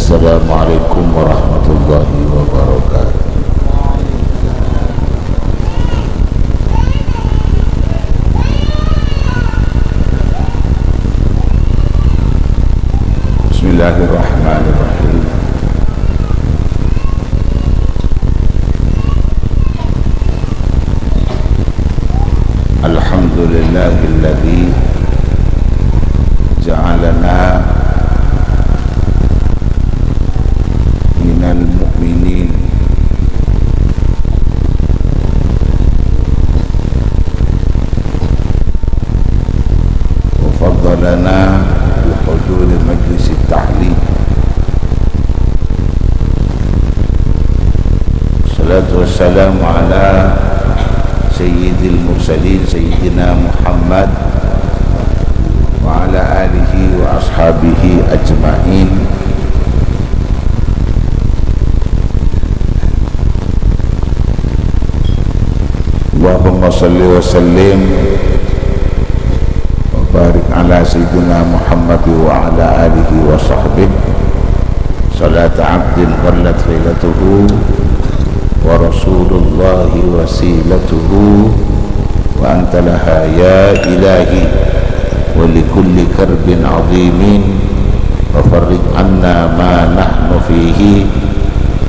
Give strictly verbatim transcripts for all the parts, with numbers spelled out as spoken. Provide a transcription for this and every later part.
Assalamualaikum warahmatullahi wabarakatuh. Bismillahirrahmanirrahim. الحمد لله الذي جعلنا من المؤمنين وفضلنا بحضور مجلس التعليم. والصلاة والسلام على سيد المرسلين سيدنا محمد وعلى آله وأصحابه أجمعين. اللهم صل وسلم وبارك على سيدنا محمد وعلى آله وصحبه صلاة عبد قلت حيلته ورسول الله وسيلته وأنت لها يا إلهي ولكل كرب عظيم وفرج عنا ما نحن فيه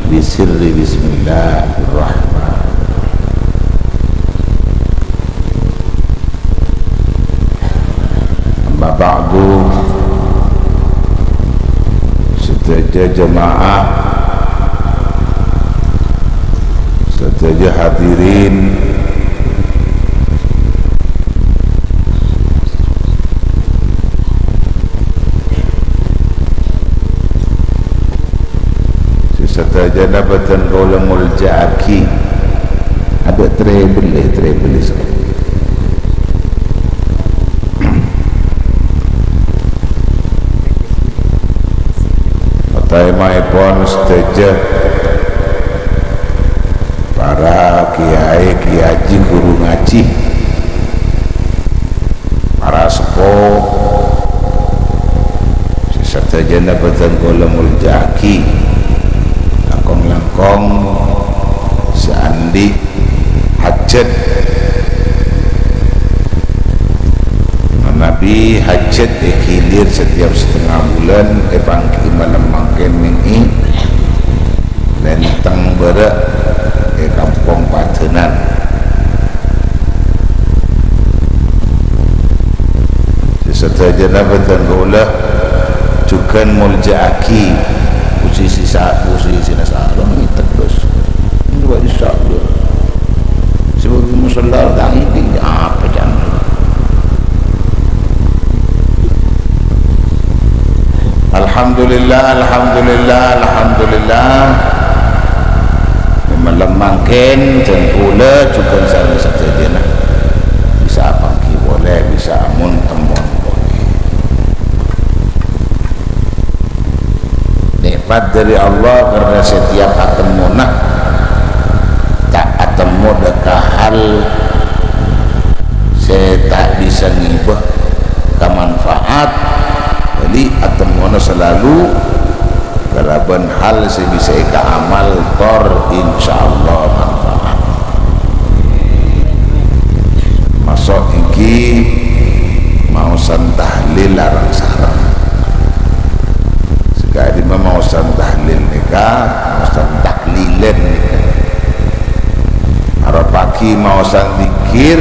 بسر بسم الله الرحمن الرحيم. Amma ba'du, sadhâjâ jemaah, sadhâjâ hadirin, sè sadhâjâna bhâdhân kaulâ molja'aghi. Adâ' treble, treble. Otabâèpon sadhâjâ para kiyaè, kiyaji, ghuru ngajhi, para seppo, sè sadhâjâna bhâdhân kaulâ molja'aghi, langkong-langkong sè andi' hajat. Manabi hajat ègilir setiap setengah bulan, èpangghi malem mangkèn nèng è Lenteng Bârâ' è Kampong Padânan. Sè sadhâjâna bhâdhân kaulâ jhughân molja'aghi posisi sa-, posisina sareng ngitet, Bos. Wah, insyaallah. Sè bâgi musalla ta' ngèdhing apa can. Alhamdulillah, alhamdulillah, alhamdulillah. Malem mangkèn, dân kaulâ jhughân sareng sadhâjâna bisa apangghi polè, bisa amon-temmon polè. Nè'mat dâri Allah karena setiap atemmona ta' atemmo dâ' ka hal sè ta' bisa ngèbâ ka manfaat, jadi atemmona salalu kalabân hal sè bisa èkaamal tor insyaallah manfaat. Maso' ènggi maosan tahlil areng-sareng. Sè ka'dimma maosan tahlil nèka, maosan tahlilan nèka. Aropa'aghi maosan dzikir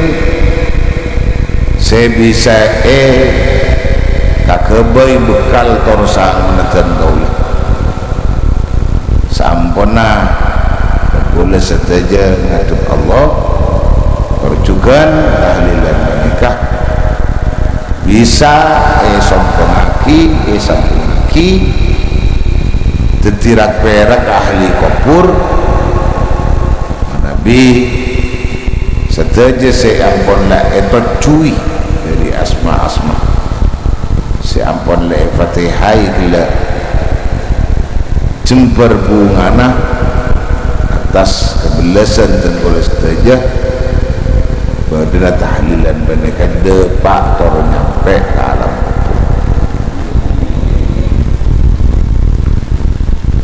sè bisa èkaghâbây bekal tor sangona dân kaulâ. Samponna kaulâ sadhâjâ ngadhep Allah, tor jhughân tahlilan panèka bisa èsompongngaghi, èsambhungngaghi, dhâddhi rak-pèrak ahli kobhur, manabi sadhâjâ sè ampon la ètojjhuwi dâri asma-asma sè ampon la èfatèhai ghellâ' jembhâr bhungana attas kabellasân dân kaulâ sadhâjâ, bâdâna tahlilan panèka dâpa' tor nyampè' ka alam kubur.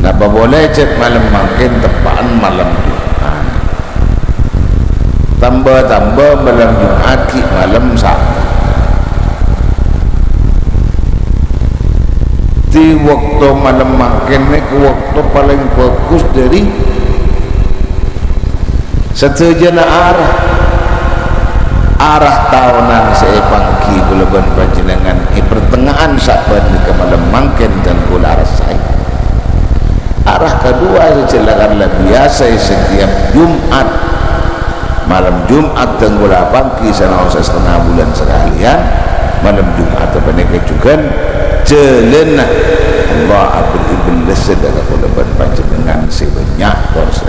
Napa polè jhât malem mangkèn teppa'an malem Jum'at. Tamba-tamba malem Jum'at ghi' malem Sabat. Di bâkto malem mangkèn nèka bâkto palèng bhâghus dhâri sadhâjâna ara. Ara taonan sè èpangghi kaulâ bân panjhennengngan è pertengahan Sa'ban nèka malem mangkèn dhân kaulâ arassaè. Ara kaduwâ sè jhâ' lakar la biyasa è setiap Jum'at. Malem Jum'at dhân kaulâ apangghi sanaossa satengnga bulân sakalèyan, malem Jum'at panèka jhughân jhâlânna Allah abherri' bellessa dhâ' ka kaulâ bân panjhennengngan sè bânnya' tor sè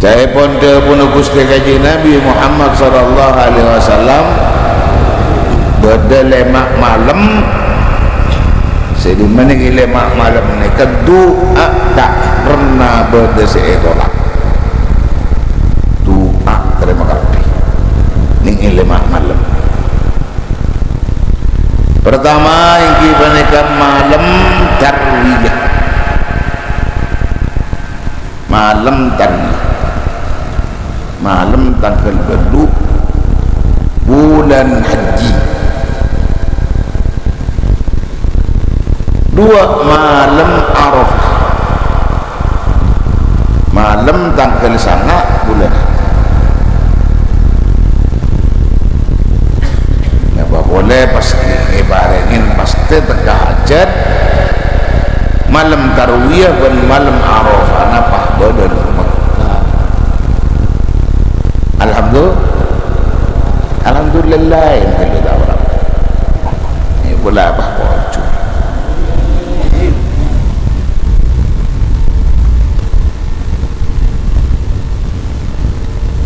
Ca'èpon dhâbuna Ghustè Kanjeng Nabi Muhammad sallallahu alaihi wasallam, bâdâ lèma' malem, sè dimma nèka lèma' malem nèka du'a ta' pernah bâdâ sè ètolak. Du'a tarèma kabbhi. Nèng è lèma' malem. Pertama, èngghi panèka malem Tarwiyah. Malem Tarwiyah. Malem tangghâl ghâllu' bulân Hajji. Duwâ' malem Arafah. Malem tangghâl sanga' bulân Hajji. Napa polè pas èparèngè pastè tekka hajhât, malem Tarwiyah bân malem Arafah napa bâdâ neng Mekkah. Alhamdulillah. Alhamdulillah, èngghi tao ora. È, pola apa pojhu.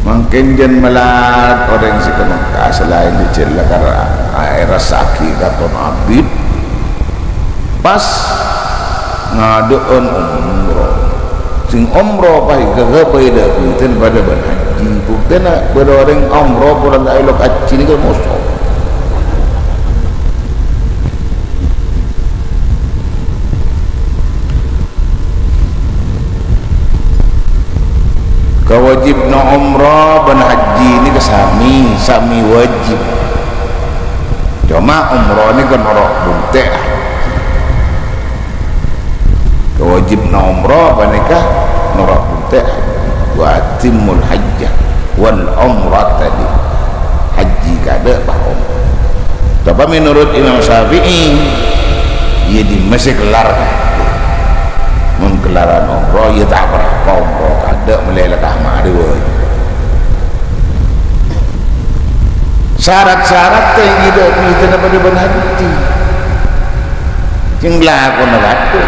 Mangkèn jhân mèlat orèng sè ka Mekkah, salaèn jhâ' lakar a-, èrassa'aghi katon abit, pas ngaḍâ'ân umroh. Sè umroh pas èghâbây ḍâ' bhidhâna paḍâ bân hajji. Buktèna bâḍâ orèng umroh polana ta' èlok hajji nèka moso. Kawâjibhânna umroh bân hajji nèka sami, sami wâjib. Coma umroh nèka noro' bhunte' hajji. Kawâjibhânna umroh panèka noro' bhunte' hajji. Wa atimmul hajja wal umrata li. Hajji kaḍâ' pas umroh. Tapè menurut Imam Syafi'i, iyâ dimma sè kellar. Mon kellaran umroh, iyâ ta' apa-apa umroh kaḍâ' mellè la ka marè bhâi. Syarat-syarat ta' èngghi ḍâ' bhidhâna paḍâ bân hajji. Sè nglakona paḍâ.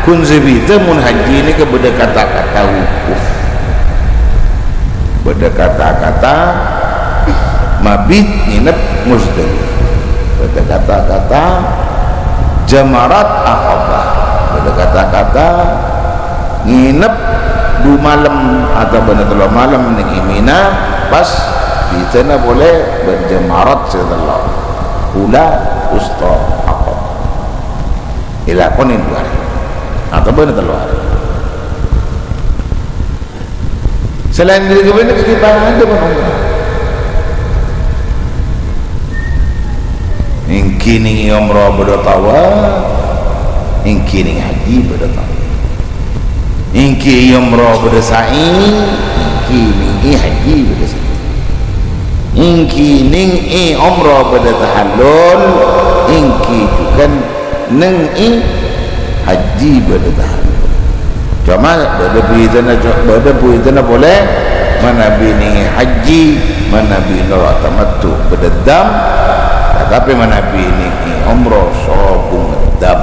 Ghun sè bhidhâ mon hajji nèka bâḍâ kata-kata wukuf. Bâḍâ kata-kata mabit ngènep Muzdalifah. Bâḍâ kata-kata jamarat Aqabah. Bâḍâ kata-kata ngènep ḍu malem otabâna tello malem nèng è Mina, pas bhidhâna polè bân jamarat sè tello'. Ula, wusta, Aqabah. Èlakonè ḍu arè. Otabâna tello' arè. Salaèn ḍâri ghâbây nèka ghi' paḍâ bân umroh. Èngghi nèng è umroh bâḍâ tawaf, èngghi nèng hajji bâḍâ tawaf. Èngghi è umroh bâḍâ sa'i, èngghi nèng è hajji bâḍâ sa'i. Èngghi nèng è umroh bâḍâ tahallul, èngghi jhughân nèng è hajji bâḍâ tahallul. Coma bâḍâ bhidhâna, co-, bâḍâ bhidhâna polè manabi nèng è hajji, manabi noro' tamattu' bâḍâ dham, tapè manabi nèng è umroh sobung dham.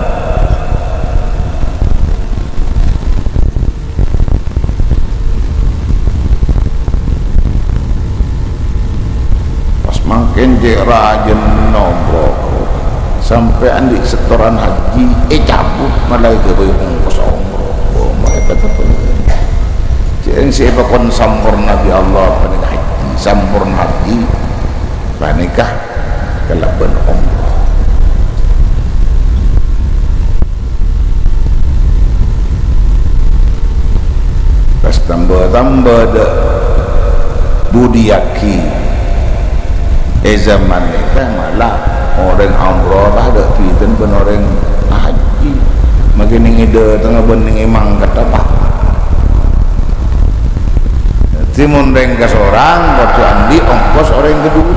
Pas mangkèn cè' rajâna umroh, sampè' anḍi' setoran hajji ècabut malaè ghâbây ongkos umroh. Oh, malaè kata. Cè' sè èpakon samporna bi' Allah panèka hajji. Samporna hajji panèka kalabân umroh. Pas tamba-tamba dâ' budiyaghi è zaman nèka, malah orèng umroh la dâ' bhidhâna bân orèng hajji. Makè nèng è dâtengnga bân nèng è mangkaddhâ, Pa'. Dhâddhi, mon rèng kasorang, kodhu andi' ongkos orèng kaduwâ.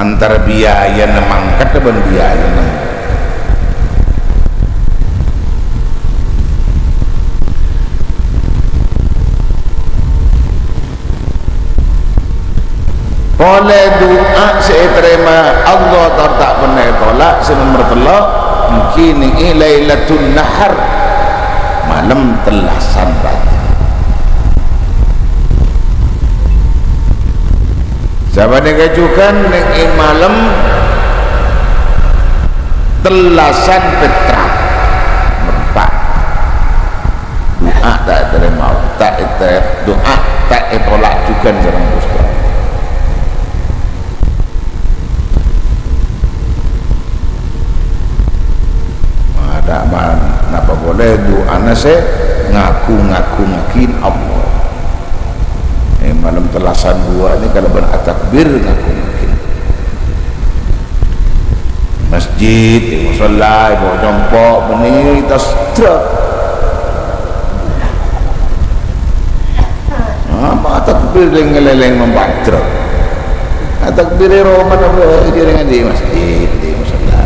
Antara biayana mangkaddhâ bân biayana. Polè du'a sè ètarèma Allah tor ta' pernah ètolak, sè nomer tello', èngghi nèng è Lailatul Nahar, malem tellasan rajâ. Sapanèka jhughân nèng è malem tellasan Pètra. Empa'. Du'a ta' ètarèma, ta' èta-, du'a ta' ètolak jhughân sareng Ghustè Allah. Mata man, napa polè du'ana sè ngagung-ngagungngaghi Allah. È malem tellasan duwâ' nèka kalabân atakbir ngagung-ngaghi. Masjid, è musholla, è bâ' compo', bânnè tas truk. Apa takbir lèng-ngalèlèng mèmpa truk? Atakbir è roma napa è rèng andi' masjid, è musholla.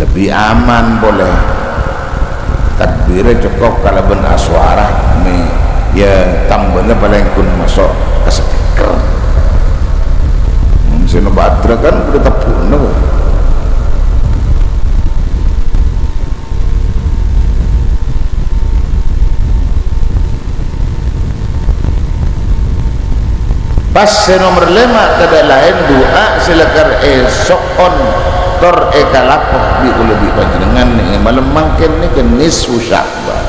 Lebbi aman polè. Takbirra cokop kalabân aswara, mè, yâ, tambâna palèng ghun maso' ka speaker. Hmm, sè nèmbâ' truk kan bâdâ tebbhu'na, kok. Pas sè nomer lèma' tadâ' laèn du'a sè lakar èso'on tor èkalako bi' kaulâ bi' panjhennengngan nèng è malem mangkèn nèka nisfu Sya'ban.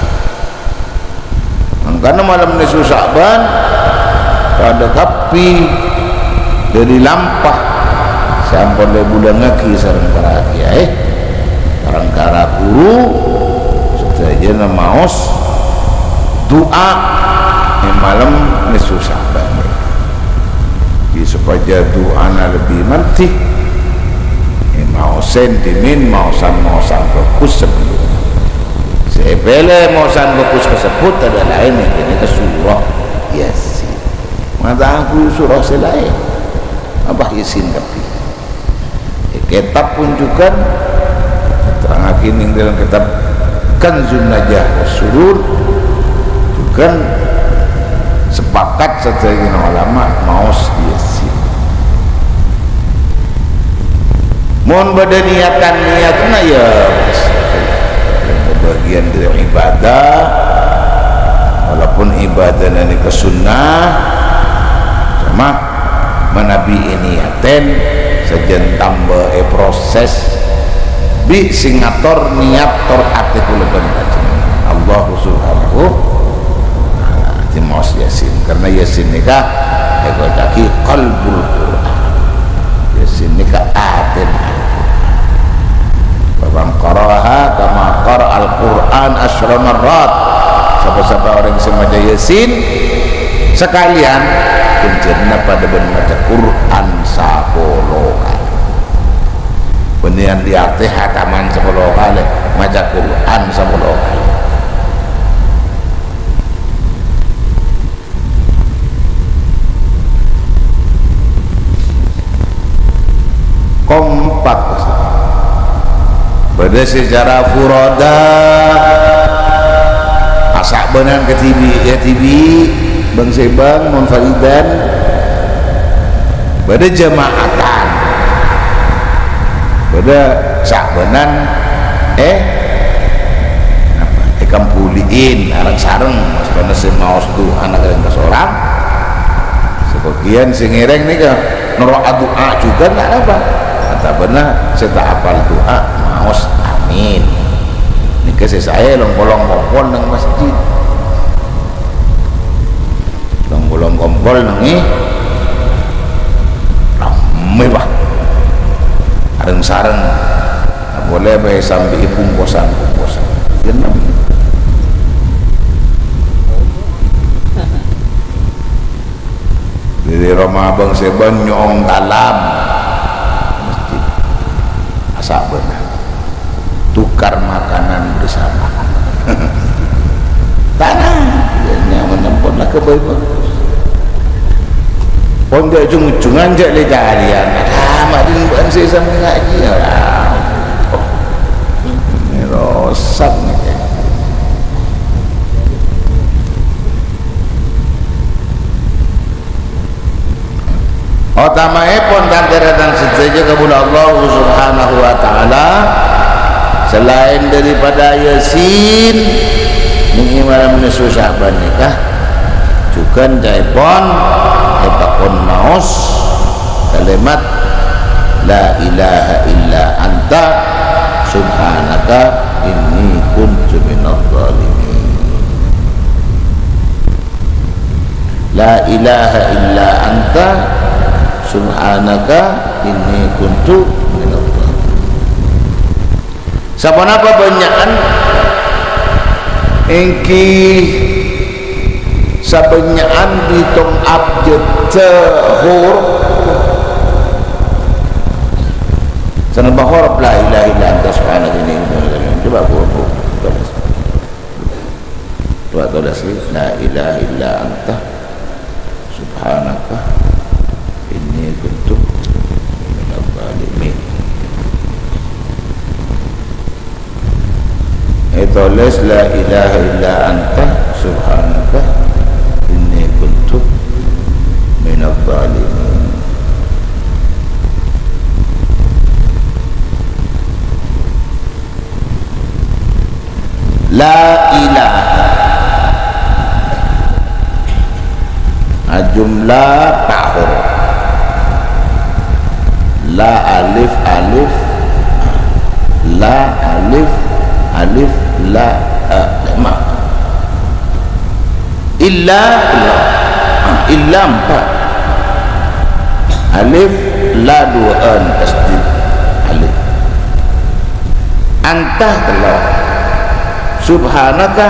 Mangkana malem nisfu Sya'ban padâ kabbhi dâri lampa sè ampon èbulângaghi sareng para kiyaè. Parkara ghuru sadhâjâna maos du'a è malem nisfu Sya'ban. Jâ sopajâ du'ana lebbi mandhi, è maosèn dhimèn maosan-maosan bhâghus sabellunna. Sè èpèlè maosan bhâghus kasebbhut tadâ' laèn nèka surah Yasin. Mata aku surah sè laèn. Apa Yasin kabbhi? È kètab pun jhughân terrangaghi nèng dâlem kètab Kanzun Najah was Surur, jhughân sepakat sadhâjâna ulama maos Yasin. Mon bâdâ niatan-niatanna, ya, wes. Bâgiyân dâri ibadah, walaupun ibadahna nèka sunnah, coma manabi èniyatèn, sajân tamba èproses bi' sè ngator niyat tor atè kaulâ bân panjhennengngan. Allah Subhanahu wa Ta'ala. Dhâddhi maos Yasin, karna Yasin nèka èkoca'aghi qalbul Qur'an. Yasin nèka atèna Al-Qur'an. Wa man qara'aha kama qara'al Qur'an asyra marrat. Sapa-sapa orèng sè maca Yasin sakalèyan, ghânjhârânna padâ bân maca Qur'an sapolo kalè. Bânnèyan dhi-atè hataman sapolo kalè, maca Qur'an sapolo kalè. Kompak. Bâdâ secara furada, asabânan kadhibi', kadhibi', bâng-sèbâng, munfaridan. Bâdâ jama'atan. Bâdâ sabânan, eh, napa, èkambuli'in, areng-sareng, mastona sè maos du'ana kalèng kasorang. Sabâgiyân sè ngèrèng nèka noro' adu'a jhughân, ta' napa. Otabâna sè ta' apal du'a, maos amin. Amin. Nèka sè saè long-polong kompol neng masjid. Long-polong kompol neng è-, rammè, Pak. Areng-sareng. Nah, polè bhâi sambi bungkosan-bungkosan. Genep. Dâri roma abâng sè bân nyo'ong talam. Masjid. Asabâna. Tukar makanan bersama. Tanang. Nyaman ampon la kabây bhâghus. Pon jhâ' jung-jungan jhâ' lè-calèyan. Adâ, ma' din bân sè sambi ngajhi. Adâ. Nèka rosak nèka. Otamaèpon, tan-tarètan sadhâjâ kaulâ Allah Subhanahu wa Ta'ala, salaèn daripada Yasin, neng è malem nisfu Sya'ban nèka, jhughân ca'èpon èpakon maos kalimat, "La ilaha illa anta, subhanaka, inni kuntu minadh dhalimin." La ilaha illa anta, subhanaka, inni kuntu minadh dhalimin. Saponapa bânnya'an? Èngghi sabânnya'an bâtong abjâdhâ huruf. Sanapa huruf la ilaha illa anta subhanaka inni kuntu minadh dhalimin? Coba, Bu, Bu. Coba. Coba tolès, "La ilaha illa anta, subhanaka, inni kuntu minadh dhalimin." Ètolès, "La ilaha illa anta, subhanaka, inni kuntu minadh dhalimin." La ilaha. Ajumlah empa' huruf. La alif alif. La alif alif la a. Lèma'. Illa, illa. Ah, illa empa'. Alif, la duwâ'ân tasydid. Alif. Anta tello'. Subhanaka.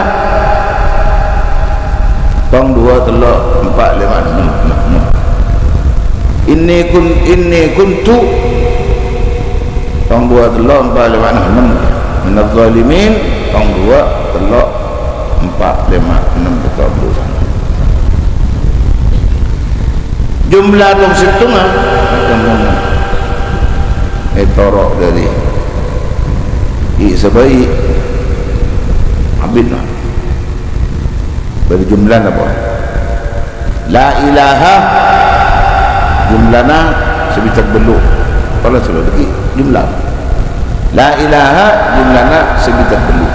Tong, duwâ', tello', empa', lèma', ennem. Ennem, ennem. Inni kun-, inni kuntu. Tong, duwâ', tello', empa', lèma', ennem, ennem. Minadh dhalimin. Tong, duwâ', tello', empa', lèma', ennem, pètto, tello, sanga. Jumlah tong sèttonga, ètoro' dâri i' sè bâi'. Abit, nah. Bâdâ jumlana apa? La ilaha, jumlana sabidhâk bâllu'. Pola solo lagi jumlah. La ilaha, jumlana sabidhâk bâllu'.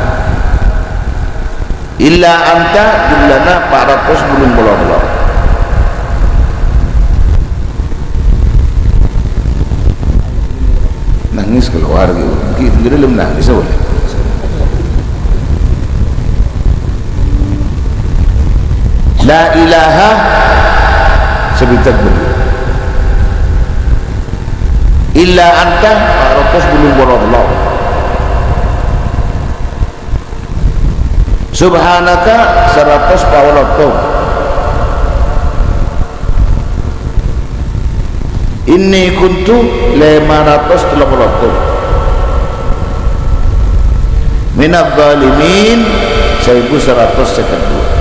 Illa anta, jumlana pa' ratos bâllung polo tello'. Nangis keluar gitu. Gitu, gitu, belum nangis, apa? La ilaha, sabidhâk bâllu'. Illa anta, pa' ratos bâllung polo tello'. Subhanaka, saratos pa' polo tello'. Inni kuntu, lèma ratos tello polo tello'. Minadh dhalimin, saèbu saratos sèket duwâ'.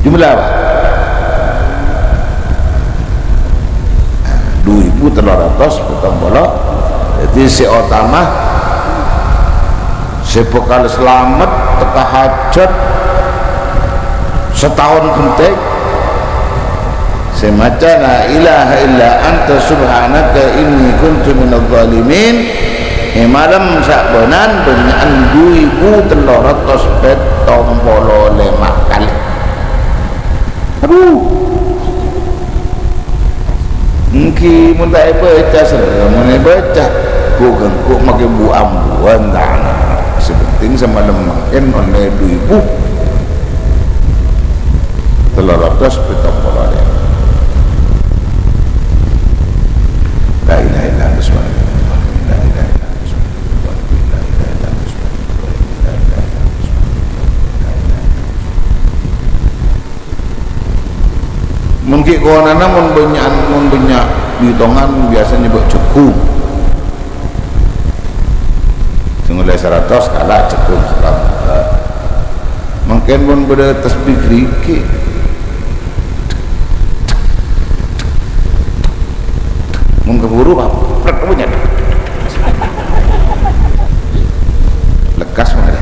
Jumlah apa? Dhu èbu tello ratos pèttong polo. Dhâddhi sè otama, sè bhâkal salamet tekka hajhât sataon ghentèng, sè maca la ilaha illa anta subhanaka inni kuntu minadh dhalimin, è malem sabânan bânnya'an dhu èbu tello ratos pèttong polo lèma' kalè. Adu. Èngghi, mon ta' èbâca, serrem mon èbâca. Ghu-, ghu-, ghu-, makè bu-ambuwân, ta' ana'. Sè pentèng samalem mangkèn ollè du èbu. Tello ratos pèttong polo lèma. La ilaha illallah, subhanallah. La ilaha illallah, subhanallah. La ilaha illallah, subhanallah. La ilaha illallah, subhanallah. Mon ghi' konana, mon bânnya'an, mon bânnya' bitongan, biyasa nyebâ' jhâghung. Sè ollè saratos kala' jhâghung sakalè. Mangkèn mon bâdâ tasbih ghârighi'. Mon kabhuru, Pak, prèt bânnya'. Lekkas mangkèn.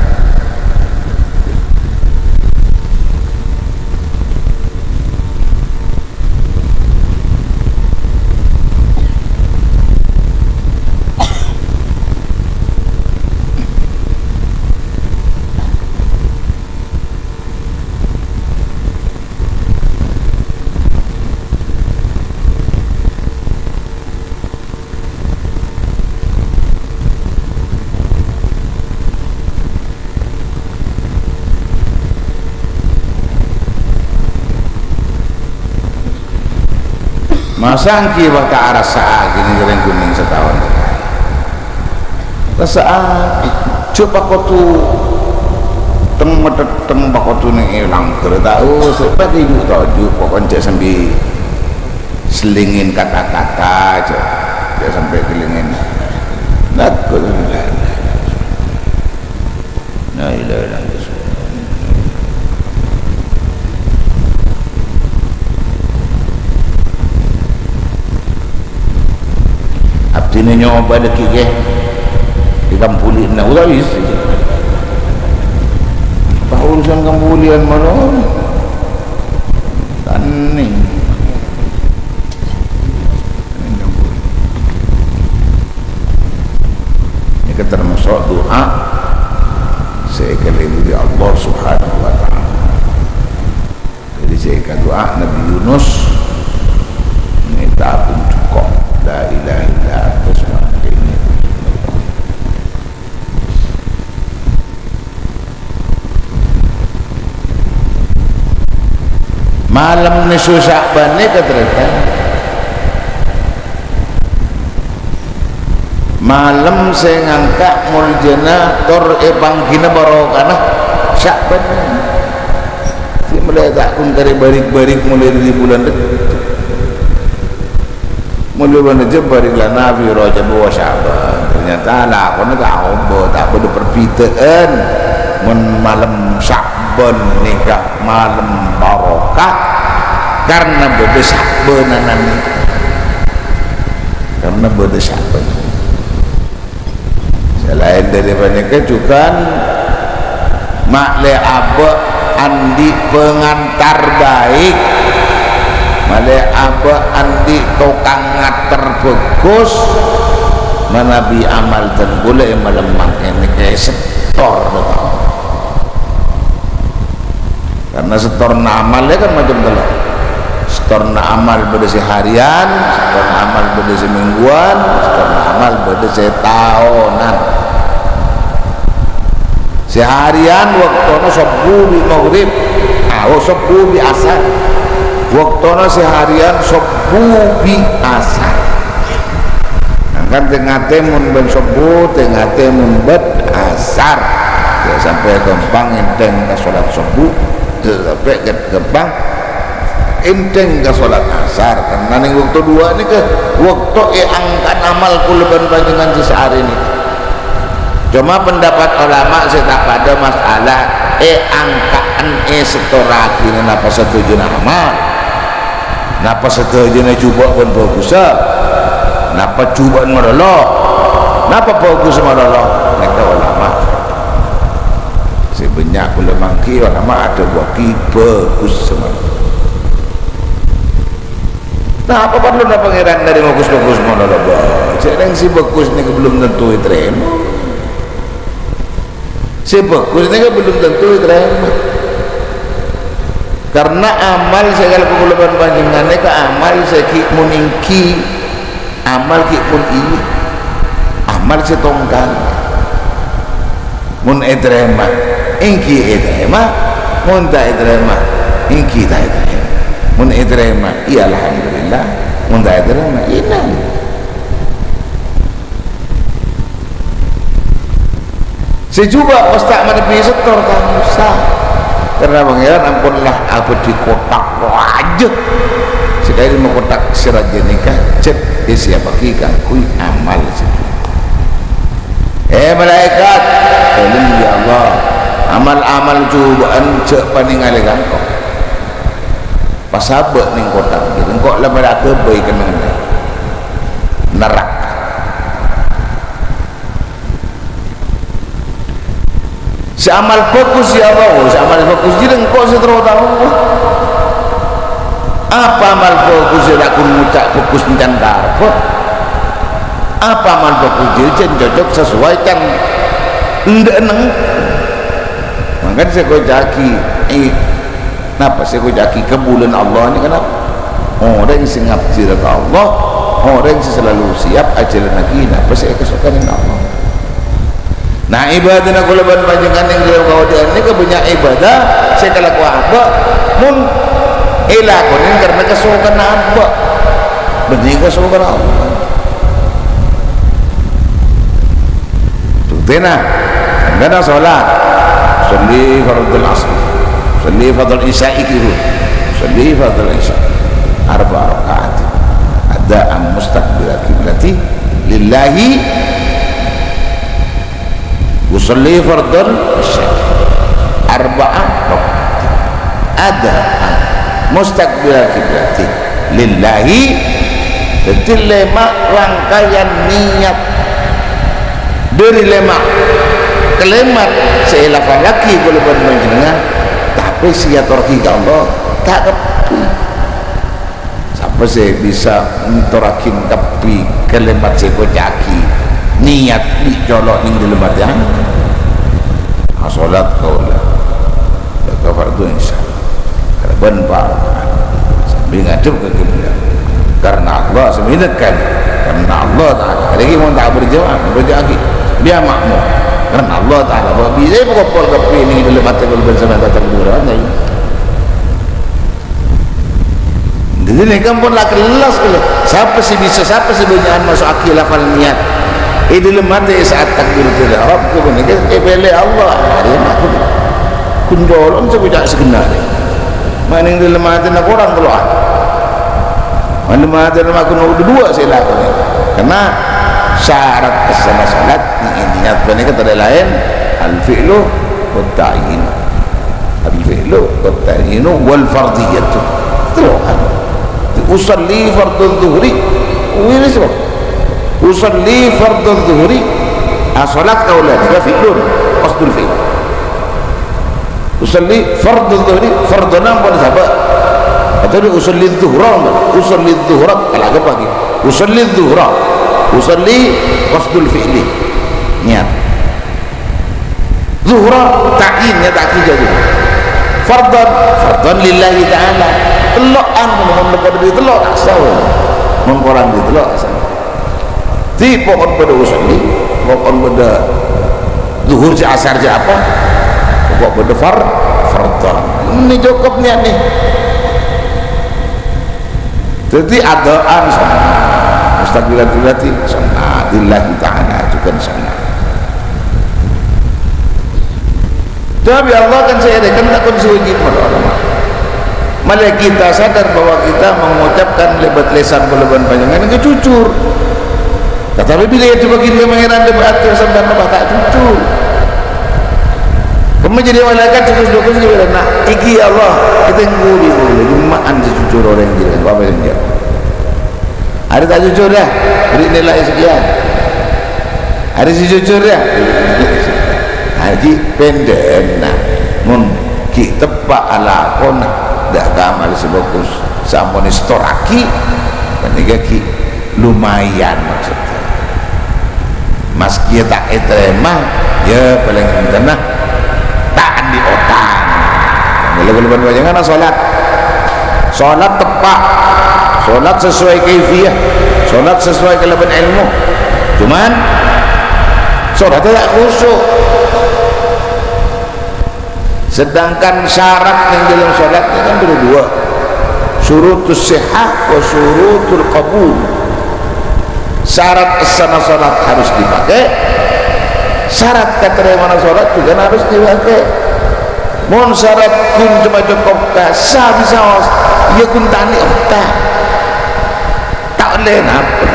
Masa èngghi bâ' ta' arassa'aghi nèng rèng-ghunèng sataon. Rassa'aghi. Jhâ' pakodu teng-metteng pakodu nèng è langghâr ta' osa, padâ ju' toju', pokokna jhâ' sambi sellingin kata-kata jhâ'. Jhâ' sampè' kellingin. Lagu la ilaha illallah. La ilaha illallah. Abdhina nyoba dâgghi' kè. È Kambulina, utawi sè. Apa urusan Kambulian malolo? Tanè. Nèka tamaso' du'a sè èkalèbudi Allah Subhanahu wa Ta'ala. Dhâddhi sè èkadu'a Nabi Yunus, mènta ampon jhuko', "La ilaha illa anta subhanaka inni kuntu minadh dhalimin." Malem nèso Sya'ban nèka, tarètan. Malem sè ngangka' moljâna tor èpangghina barokana Sya'ban. Sè molaè ta' kun karè bârik-bârik molaè dhâri bulân Rejjeb. Molaè bulân Rejjeb bârik lana fi Rajab wa Sya'ban. Ternyata lakona ta' obâ, ta' bâdâ perbedaan. Mon malem Sya'ban nèka malem barokah karna bâdâ Sya'banan nèka. Karna bâdâ Sya'ban. Salaèn dhâri panèka jhughân ma'lè abâ' andi' pangantar baik, ma'lè abâ' andi' tokang ngater bhâghus, manabi amal dân kaulâ è malem mangkèn nèka èsettor, to. Karna settorna amal nèka kan macem tello'. Settorna amal bâdâ sè harian, settorna amal bâdâ sè mèngguwân, settorna amal bâdâ sè taonan. Sè harian bâktona sobbhu bi' maghrib, ah, oh, sobbhu bi' asar. Bâktona sè harian sobbhu bi' asar. Mangkana tè-ngatè mon bân sobbhu, tè-ngatè mon bân asar. Jhâ' sampè' ghâmpang ènthèng ka solat sobbhu, jhâ' sampè' ghâmpang ènthèng ka solat asar. Karna nèng bâkto duwâ' nèka bâkto èangka'an amal kaulâ bân panjhennengngan sè saarè nèka. Coma pendapat olama sè ta' padâ masalah èangka'an èsettorraghina napa sadhâjâna amal. Napa sadhâjâna jhubâ' bân bhâghussa? Napa jhubâ'ân malolo? Napa bhâghussa malolo? Nèka olama. Sè bânnya' kaulâ mangghi olama adhâbuwâghi bhâghussa malolo. Napa parlona Pangèran narèma ghus-bhâghus malolo? Bâ, jhâ' rèng sè bhâghus nèka belum tentu ètarèma. Sè bhâghus nèka belum tentu ètarèma. Karna amal sè èkalako kaulâ bân panjhennengngan nèka amal sè ghi' mon ènggi, amal ghi' mon iyâ, amal sè tongkang. Mon ètarèma, ènggi ètarèma. Mon ta' ètarèma, ènggi ta' ètarèma. Mon ètarèma, iyâ alhamdulillah. Mon ta' ètarèma, iyâ nang. Sè jhubâ' pas ta' maneppi sèttong, ta' osa. Karna Pangèran ampon la abâdhi kotak rajâ. Sè kalèma kotak sè rajâ nèka jhât èsiyappaghi kaangghuy amal sè jhubâ'. He, malaèkat, dhâlem, ya Allah, amal-amal jhubâ'ân jhâ' panèngalè kaangghuy. Pas abâ' neng kotak, engko' la padâ aghâbây kennengnganna naraka. Sè amal bhâghus, ya Allah, oh, sè amal bhâghus jârèya engko' sè terro taowa. Apa amal bhâghus sè la ghun ngoca' bhâghus èncan karebbhâ? Apa amal bhâghus jârèya jhân cocok sesuai can endâ'na? Mangkana sè èkoca'aghi, eh, Napa sè èkoca'aghi kabulâna Allah nèka napa? Orèng sè ngabdhina ka Allah, orèng sè salalu siap ajhâlânnaghi napa sè èkasokanè Allah. Nah, ibadana kaulâ bân panjhennengngan neng dhâlem kabâdâ'ân nèka bânnya' ibadah sè èkalako abâ', mon èlakonè karna kasokanna abâ', bânnè kasokanna Allah. Bhuktèna, sampèyan sholat, sholli fardhul asr, sholli fardhul isya'i, ghi, sholli fardhul isya, arba'a raka'at, adaan mustaqbilal qiblati lillahi, usolli fardhul isya, arba'a raka'at, adaan mustaqbilal qiblati lillahi. Dhâddhi lèma' rangkayan niyat. Dhâri lèma' kalimat sè èlafallaghi kaulâ bân panjhennengngan, tapè sè èyatorraghi ka Allah ta' kabbhi. Sapa sè bisa ngatorraghi kabbhi kalimat sè èkoca'aghi, niyat bi' colo' neng dhâlem atè? Asholat kaulâ, jâgâ fardhu isya. Kalabân pa-, sambi ngadhep ka kiblat. Karna Allah, sè minèt kan. Karna Allah Ta'ala. Arèya mon ta' berjamaah, berjamaah ghi. Biya' makmum. Karna Allah Ta'ala. Bâ' bisa èpakopol kabbhi neng dhâlem atè kaulâ bân sampèyan ta' takbir, ta' iyâ. Dhâddhi nèka ampon la kellas kaulâ. Sapa sè bisa, sapa sè bânnya'an maso'aghi lafal niyat è dhâlem atè è sa'at takbiratul ihram, ghâpanèka èpèlè Allah. Arèya makmum. Ghun colo'na sè koca' sè ghennarè. Ma' neng dhâlem atèna korang tello'an. Ma' neng dhâlem atèna ma' ghun duwâ' sè èlakonè. Karna syarat sahhana sholat, ni-, niyat panèka tadâ' laèn al-fi'lu wat ta'yin. Al-fi'lu wat ta'yinu wal fardhiyatu. Tello'an. Usolli fardhu dhuhri. Wis, usolli fardhu dhuhri. Ah, sholat kaulâ nèka fi'lun, qasdul fi'l. Usolli fardhu dhuhri, fardhuna ampon sabâ'. Atau usolli dhuhra, usolli dhuhra, kalagep lagi. Usolli dhuhra. Usolli qasdul fi'li. Niyat. Dhuhra ta'yin, nyata'aghi jârèya. Fardhon, fardhon lillahi ta'ala. Tello'an, mon, mon padâ bi' tello', ta' sah. Mon korang bi' tello', ta' sah. Di pokon padâ usolli, pokon padâ dhuhur jâ' asar jâ' apa, pokok padâ far-, fardhon. Nè cokop niyat nè. Dhâddhi adaan sonnat, mustaqbilal qiblati sonnat, lillahi ta'ala jhughân sonnat. Tapè Allah kan sè èrèkan ta' kon sè wâjib, para ulama. Malè kita sadar bahwa kita mengucapkan lèbât lèsan kaulâ bân panjhennengngan jujur. Tapè bilâ èdhâbuwâghi ka Pangèran, dhâbâ atè sampèyan apa ta' jujur. Kemma jârèya malaèkat sè ghus-bhâghus jârèya, "Nah, ènggi ya Allah, ètengghu bi' kaulâ, jemma'an sè jujur orèng jârèya, apa sè enjâ'?" Arè ta' jujur, yâ, bâri' nilai sekian. Arè sè jujur, yâ. Haji pendhenna, mon ghi' teppa' alakona, dâ' ka amal sè bhâghus, sampon èstorraghi, panèka ghi' lumayan maksudnya. Maskè ta' ètarèma, yâ palèng èntenna ta' andi' otang. Kalau kalabân panjhennengngan salat. Salat teppa'. Salat sesuai kaifiyah. Salat sesuai kalabân ilmu. Cuman, salatnya tak khusyuk. Sedangkan syarat yang dalam salat ini kan ada dua. Syurutus sihah wa syurutul qabul. Syarat essana salat harus dipakai, syarat katarèmana salat juga harus dipakai. Mon syarat ghun coma cokop ka sa bisaos, ya ghun ta' andi' otta'. Ta' ollè napa.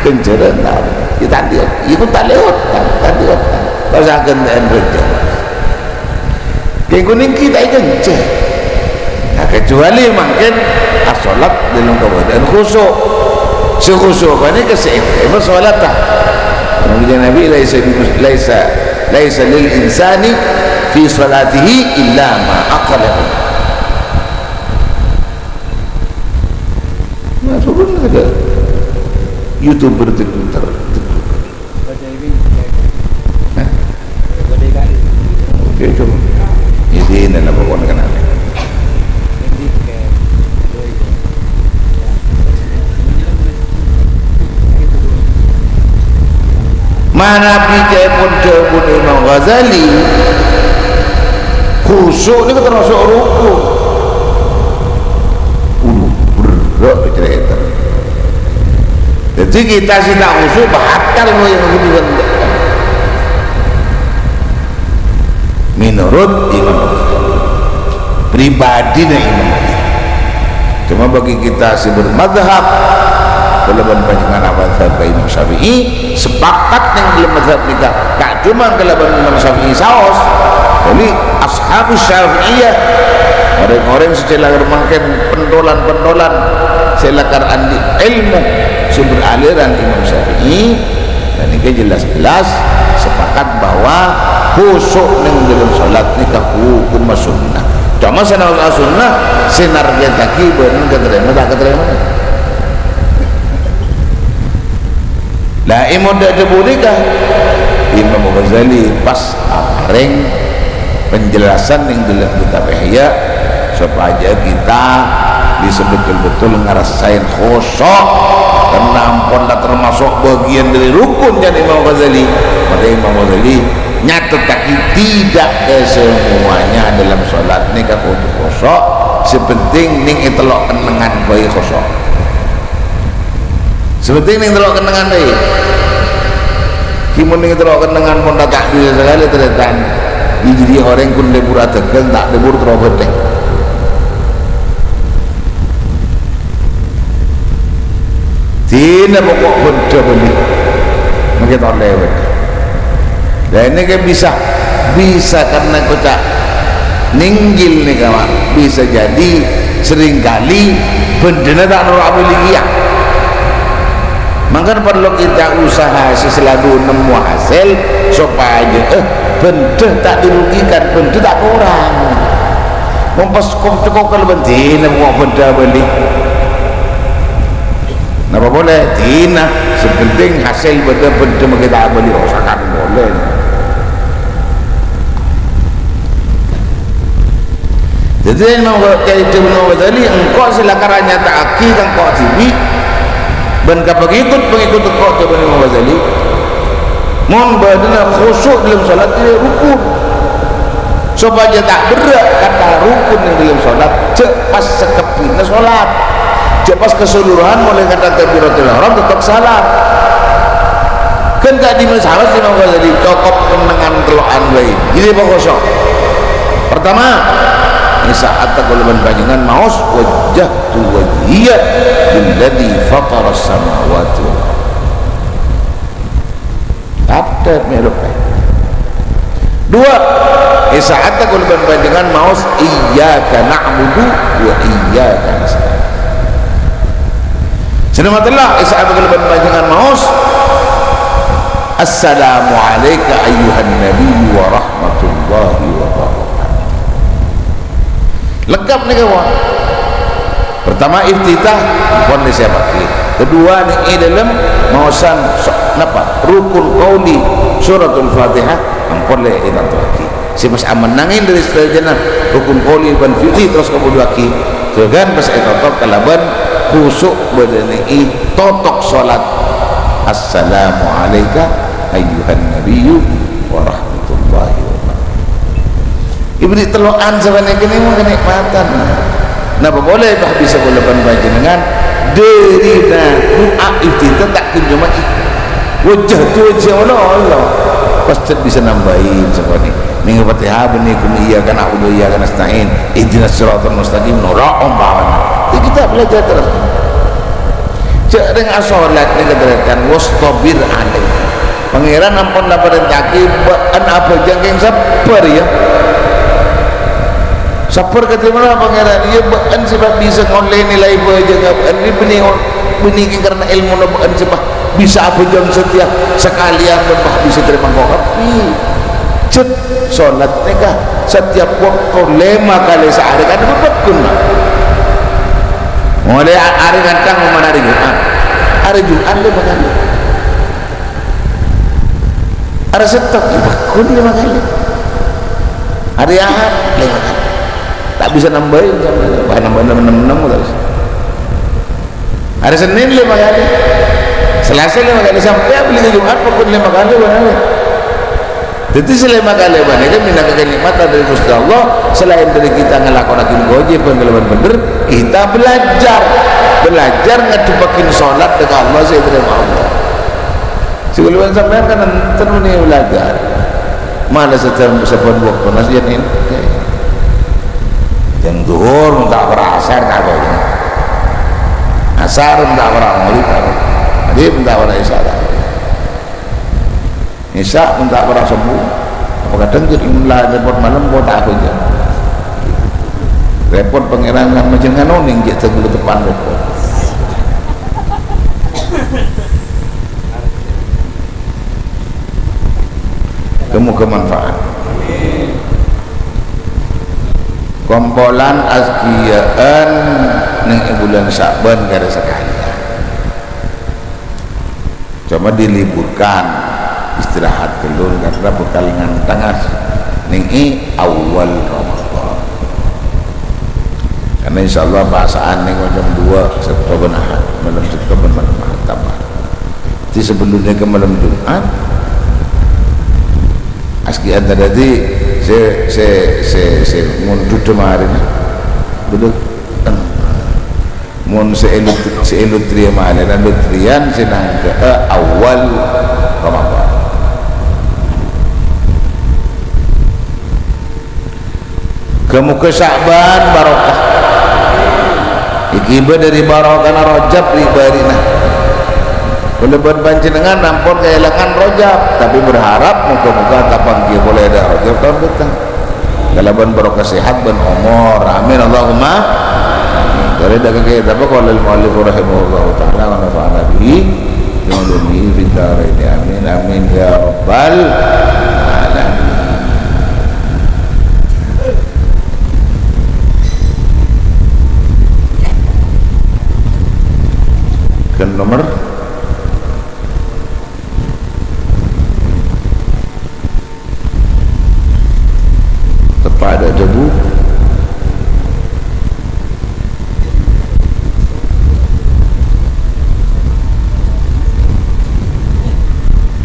Ghânjhârân ta' ollè. Ya ta' andi', ya ghun ta' lèwat, ta' andi' otta'. Pas aghântè'an rèjhâ. Kèng ghun ènggi ta' èghânjhâr. Nah, kecuali mangkèn asolat dâlem kabâdâ'ân khusyuk. Sè khusyuk panèka sè ètèmè salata. Mangkèn Nabi, "Laisa bi-, laisa, laisa lil insani fi salatihi illa ma aqala." Nah, turun ada YouTuber TikToker. Hah? Oke, coba. Ini nana pokoknya kenapa? Manabi ca'èpon dhâbuna Imam Ghazali, khusyuk nèko termasuk rukun. Ulu, berrâ' cerita. Jadi kita sè ta' khusyuk batal mau yang begini. Menurut Imam Ghazali, pribadina Imam Ghazali. Cuma bagi kita sè bermadzhab, kalabân panjhennengngan madzhab ka Imam Syafi'i, sepakat neng dalam madzhab nèka, ta' cuma kalabân Imam Syafi'i saos, jadi ashabus Syafi'iyah, orèng-orèng sè lakar mangkèn pentolan-pentolan, sè lakar andi' ilmu, sè beraliran Imam Syafi'i, Dan nèka jelas-jelas sepakat bahwa khusyuk neng dalam salat nèka hukumma sunnah. Cuma sè nèka sunnah, sè nargèttaghi bânnè katarèma ta' katarèma. Lah, è moddhâ dhâbu nèka, Imam Ghazali pas aparèng penjelasan neng dalam kitab Ihya, sopajâ kita bisa betul-betul ngerasain khusyuk, karena ampon la termasuk bagian dari rukun, ca'na Imam Ghazali. Maka Imam Ghazali nyatetaghi tidak kesemuanya dalam salat nèka kodhu khusyuk, sè penting neng è tello' kennengngan bhâi khusyuk. Sè penting neng tello' kennengngan bhâi. Ghi mon neng tello' kennengngan pon ta' bisa sakalè, tarètan. Jadi orèng ghun lebur adhâghâng, ta' lebur terro bhâdhâng. Dinah pokok bhândhâ bâli. Mangkèn ta' lèwat. Lah, ini kan bisa, bisa karena koca' nenggil nih, kawan. Bisa jadi seringkali bhândhâna ta' noro' abâli kèya. Mangkana parlo kita usaha sè selalu nemmo hasil sopajâ, eh, bhândhâ ta' dirugikan, bhândhâ ta' korang. Mon pas kok-, cokop kalabân dinah kok bhândhâ abâli. Napa polè? Dinah, sè penting hasil bhândhâ, bhândhâ mangkèn ta' abâli, rosakan polè. Dhâddhi, Imam Gha-, Kyaè Imam Ghazali, engko' sè lakar nyata'aghi ka engko' dhibi' bân ka pangèkot-pangèkot engko', dhâbuna Imam Ghazali, mon bhâdhânna khusyuk dâlem salat, iyâ rukun. Sopajâ ta' berrâ' kata rukun neng dâlem salat, jhâ' pas sakeppina salat. Jhâ' pas keseluruhan molaè kata takbiratul ihram teptep salat. Kan ka'dimma saos Imam Ghazali, cokop kennengngan tello'an bhâi. Jadi apa khusyuk? Pertama, è sa'atta kaulâ bân panjhennengngan maos, "Wajjahtu wajhiya lilladzi fataras samawati wal ardh." Adâ' mèlo bhâi. Dua, è sa'atta kaulâ bân panjhennengngan maos, "Iyyaka na'budu wa iyyaka nasta'in." Sè nomer tello', è sa'atta kaulâ bân panjhennengngan maos, "Assalamu alaika ayyuhan nabiyyu wa rahmatullahi wa barakatuh." Lengkap nèka, wah. Pertama, iftitah, ampon lè sèyapaghi. Kedua, nèng è dâlem maosan so-, napa? Rukun qauli suratul Fatihah, ampon lè ètantoaghi. Sè pas amennangè dhâri sadhâjâna rukun qouli bân fi'li terros kabudhuwâghi, ghâghân pas ètotop kalabân khusu' bâdâna è totop solat. "Assalamu alaika ayyuhan nabiyyu wa rahmatullahi wa barakatuh." Èberri' tello'an sapanèka nèka mon kanikmatan. Napa polè, bâh, bisa kaulâ bân panjhennengan dhâri na du'a iftitah ta' kunjung ma'i. Wajjahtu wajhiya, Allah, Allah. Pas cè' bisa nambâi sakonè'. Neng Fatihah bânnè kun iyyaka na'budu wa iyyaka nasta'in. Ihdinas siratal mustaqim. Noro' ompamana. Jadi kita belajar terus. Cè' rèng asolat nèka, tarètan, "Wastabir alaih." Pangèran ampon la parènta'aghi bâ'na abhâjâng kèng sabbhâr, ya. Sabbhâr kadhi mara Pangèran, iyâ, bâ'na sè pas bisa ngollè nilai bhâjângnga bâ'na, bânnè, bânnè kèng karana èlmona bâ'na sè pas bisa abhâjâng satèya sakalèyan bân pas bisa tarèma kabbhi. Cè' solat nèka satèya bâkto lèma kalè saarè, kan paggun, Pak. Molaè a-, arè ngantang, mon arè Jum'at. Arè Jum'at lèma kalè. Arè Sèttong, ya, paggun lèma kalè. Arè Ahad, lèma kalè. Ta' bisa nambâi, bâh, nambâi ennem, ennem, ennem, ta' bisa. Arè Sennèn lèma kalè. Salasa lèma kalè, sampè' abâli ka Jum'at, paggun lèma kalè, bân arè. Dhâddhi, sè lèma kalè panèka mènangka kanikmatan dhâri Ghustè Allah, salaèn dhâri kita ngalakonaghi kawâjibhân kalabân bhendher, kita belajar. Belajar ngaddhebbhâghi solat dâ' ka Allah sè ètarèma Allah. Sè kaulâ bân sampèyan kan enten mènè belajar. Mala sabbhân, sabbhân bâkto nas jân èn-, jân dhuhur, mon ta' para asar, ta' apa, ya. Asar, mon ta' para maghrib, ta' apa. Maghrib, mon ta' para isya, ta' apa. Isya, mon ta' para subuh. Apa kadhâng jhâ' la rèpot malem, kok ta' apa, ya. Rèpot Pangèran kan majhâr nganu nèng jhâ' tèngghâl teppan rèpot. Moga-moga manfaat. Kompolan asghiyâ'ân neng è bulân Sya'ban karè sakalèyan. Cuma diliburkan, istirahat ghâllu karena bhâkal ngantanga neng è awal Ramadan. Karena insyaallah pasa'an neng jam dua Sabtu bân Ahad, malem Sabtu bân malem Ahad tambah. Di sebelumnya ke malem Jumat, asghi antara di se, se, se, se mundur kemarin, betul? Mon se elut-, se elutriya malena lutriyan se nangka, eh, awal Ramadan. Moga-moga Sya'ban barokah. Èghibâ dhâri barokana Rajab ri-, bâri'na. Kaulâ bân panjhennengan ampon kaèlangan Rajab, tapè berharap moga-moga tapangghi polè dâ' Rajab taon dâteng. Kalabân barokah sehat bân omor. Amin, Allahumma amin. Dhâri dâ' kakè, tapè qala al-mu'allifu rahimahullahu ta'ala wa nafa'ana bihi. Ya'lamu fid daraini. Amin, amin, ya rabbal alamin. Kan nomor tepat ada debu.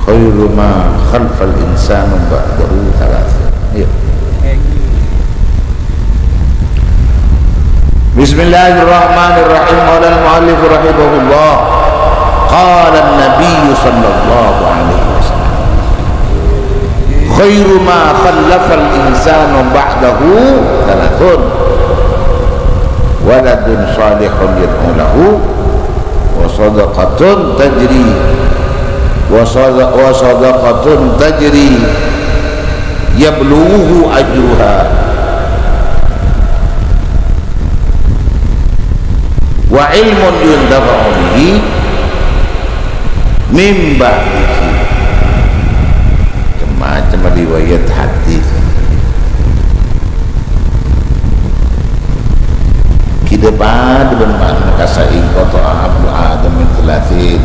Khairu ma khalafal insanu ba'dahu thalathun. Iya. Bismillahirrahmanirrahim. Qala al-mu'allif rahimahullah. Qala an-nabiyyu sallallahu alaihi wasallam. Khairu ma khalafal insanu ba'dahu thalathun. Waladun salihun yad'u lahu. Wa sadaqatun tajri. Wa sada-, wa sadaqatun tajri. Yablughuhu ajruha. Wa ilmun yuntafa'u bihi min ba'dihi. Macem-macem riwayat hadis. Kita pada bermakna kasa in qata'a 'amalu Adam min thalathin,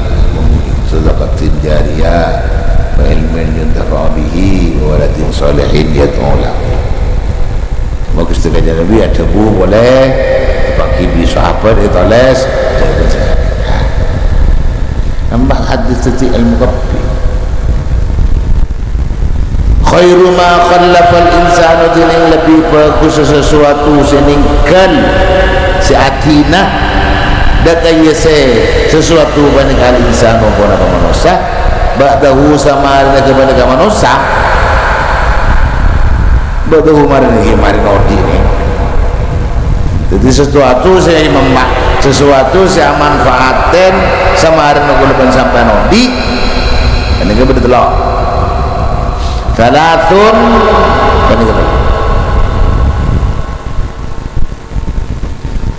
sadaqatin jariyah, wa ilmin yuntafa'u bihi, wa waladin Shalihin yad'u lahu. Maka Ghustè Kanjeng Nabi adhâbu polè, èpangghibâ sahabat, ètolès. Nampak hadis dhâddhi ilmu kabbhi. Khairu ma khallafal insanu, dhinèng lebbi bhâghus sasuatu sè nèngghâl, sè adhinah, dâ' ka iyâ sè sasuatu panèka al-insanu, ponapa manossa, ba'dahu, samarèna ghâpanèka manossa, ba'dahu marèna, iyâ marèna odi'na. Dhâddhi, sasuatu sè memma-, sasuatu sè amanfaatèn samarèna kaulâ bân sampèyan odi', panèka bâdâ tello'. Salasun, panèka tello'.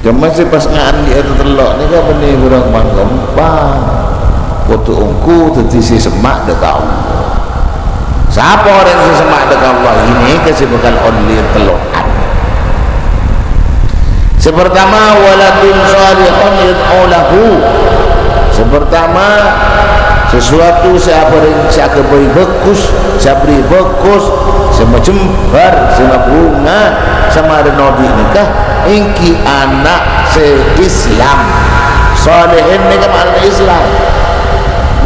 Coma sè pas ngaandi'â tatello' nèka bânnè bhurâng mangkempa. Kodhu ongghu dhâddhi sè semma' dâ' ka Allah. Sapa orèng sè semma' dâ' ka Allah, ghânèka sè bhâkal ollè tello'an. Sè partama, waladun shalihun yad'u lahu. Sè partama, sasuatu sè abhâreng, sè aghâbây bhâghus, sè aberri' bhâghus, sè majembhâr, sè mabhunga, samarèna odi' nèka, èngghi ana' sè Islam. Shalihin nèka ma'nana Islam.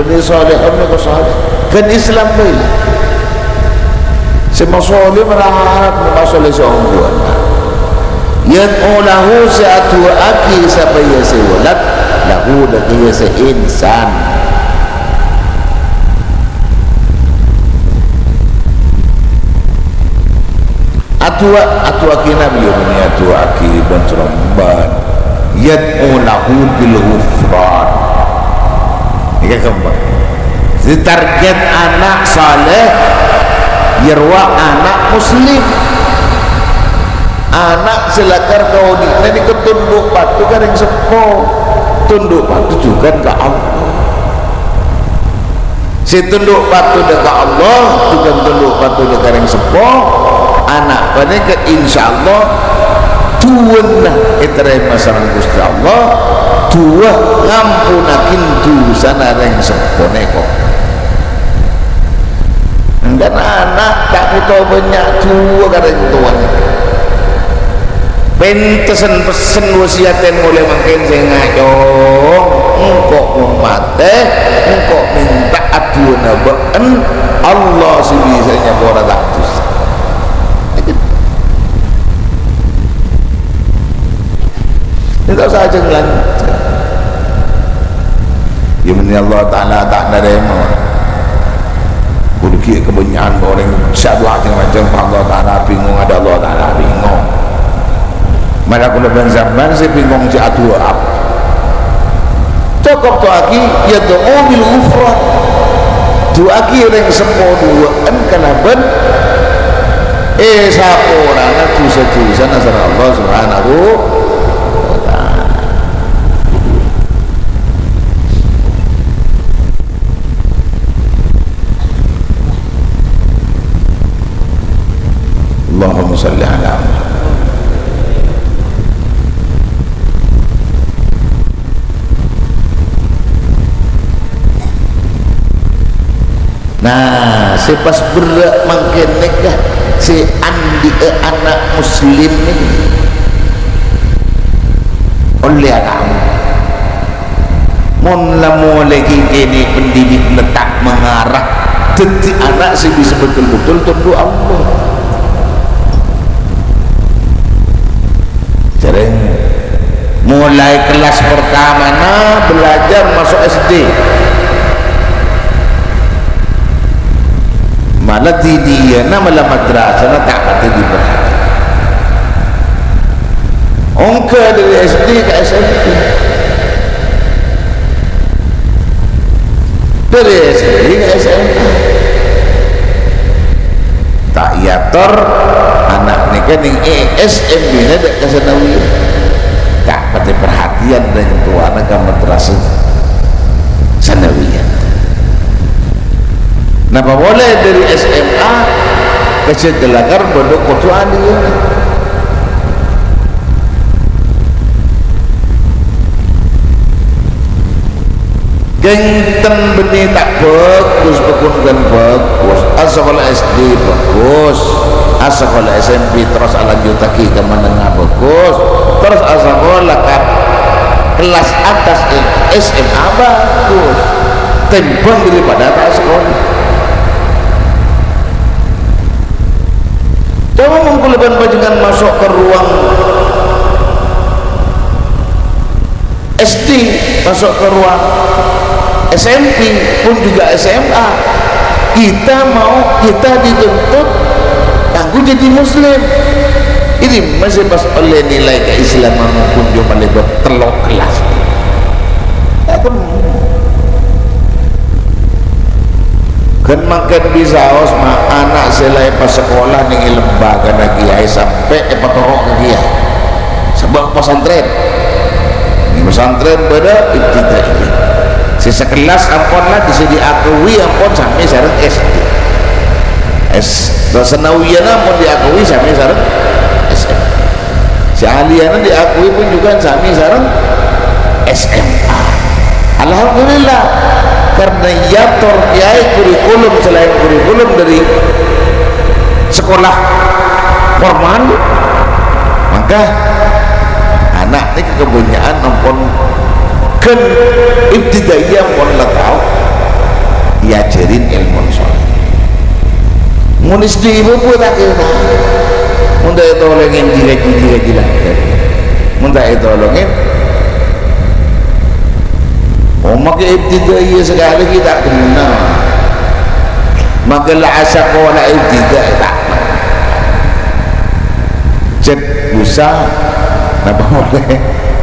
Bânnè shalihun nèka shalih. Ghân Islam bhâi. Sè mashalih mara arep mashalih sè ongghuwân. Yad'u lahu, sè adu'aaghi sapa iyâ sè walad, lahu, dâ' ka iyâ sè insan. Adu'a, adu'aaghi napa iyâ bânnè adu'aaghi bân-, bân. Yad'u lahu bil ghufran. Nèka ghâmpang. Sè target ana' saleh, iyâ rowa ana' muslim. Ana' sè lakar ka odi'na nèka tundhu' patuh ka rèng seppo. Tundhu' patuh jhughân ka Allah. Sè tundhu' patuh dâ' ka Allah, jhughân tundhu' patuh dâ' ka rèng seppo, ana' panèka insyaallah duwâna ètarèma sareng Ghustè Allah, duwâ ngampunaghi dhusana rèng seppo nèko. Mangkana ana' ta' buto bânnya' duwâ ka rèng towana. Pèntessen pessen wasiyaten molaè mangkèn sè ngacong, engko' mon matè, engko' mènta'a duwâna bâ'en, Allah sè bisa nyapora ta' dusa. Ini tak usah ajeng lanjut. Ya, mending Allah Ta'ala ta' narèma. Bhuru ghi' kabânnya'an orèng sè adu'a ajeng-ajeng, Allah Ta'ala bingung, ada Allah Ta'ala bingung. Mala kaulâ bân sampèyan sè bingung sè adu'a apa? Cokop du'aaghi, yad'u bil ghufran. Du'aaghi rèng seppo duwâ'en kalabân èsaporana dhusa-dhusana sareng Allah Subhanahu wa Ta'ala. Allahumma shalli ala Muhammad. Nah, sè pas berrâ' mangkèn nèka, sè andi'â ana' muslim nèka. Ollè ana'. Mon la molaè ghi' kènè' pendidikna ta' mangarah dhâddhi ana' sè bisa betul-betul tundhu' Allah. Jhâreng molaè kellas pertamana belajar maso' S D. Mala diniyana, mala madrasana ta' patè diperhatikan. Ongghâ dâri S D ka S M P. Dâri S D ka S M A. Ta' èyator ana' nèka neng S M P-na dâ' ka sanawiyah. Ta' patè parhatèyan rèng towana ka madrasah sanawiyah. Napa polè dâri S M A ka Jendela Karbon kodhu andi'â. Ghânten bânnè ta' bhâghus, paggun kan bhâghus. Asakola S D bagus, asakola S M P terros alanjuttaghi ka menengah bagus, terros asakola ka kellas attas S M A bagus. Tèmbhâng daripada ta' asakola. Coba mon kaulâ bân panjhennengngan maso' ka ruang S D, maso' ka ruang S M P, pon jhughân S M A. Kita mau, kita dituntut kaangghuy dhâddhi Muslim. Ini masih pas ollè nilai kaislaman pon coma lèbât tello kellas. Ghân mangkèn bisaos, ma', ana' sè la èpasakola neng è lembagana kèyaè sampè' èpatoro' ka kèyaè. Sabâb pesantren. È pesantren bâdâ ibtidaiyah. Sè sakellas ampon la bisa diakui ampon samè sareng S D. S-, sanawiyana ampon diakui samè sareng S M A. Sè aliyana diakui pon jhughân samè sareng S M A. Alhamdulillah, karna èyator kèyaè kurikulum salaèn kurikulum dâri sakola formal, maka ana' nèka kabânnya'an ampon ghân ibtidaiyah ampon la tao èajhârin èlmo sholeh. Mon S D bâbâ ta' kèra. Mon ta' ètolongè jhi-kajhi, jhi-kajhi langghâr. Mon ta' ètolongè, oh, makè ibtidaiyah sakalè ghi' ta' kennal. Makè la asakola ibtidaiyah ta' Cèt busa, napa polè,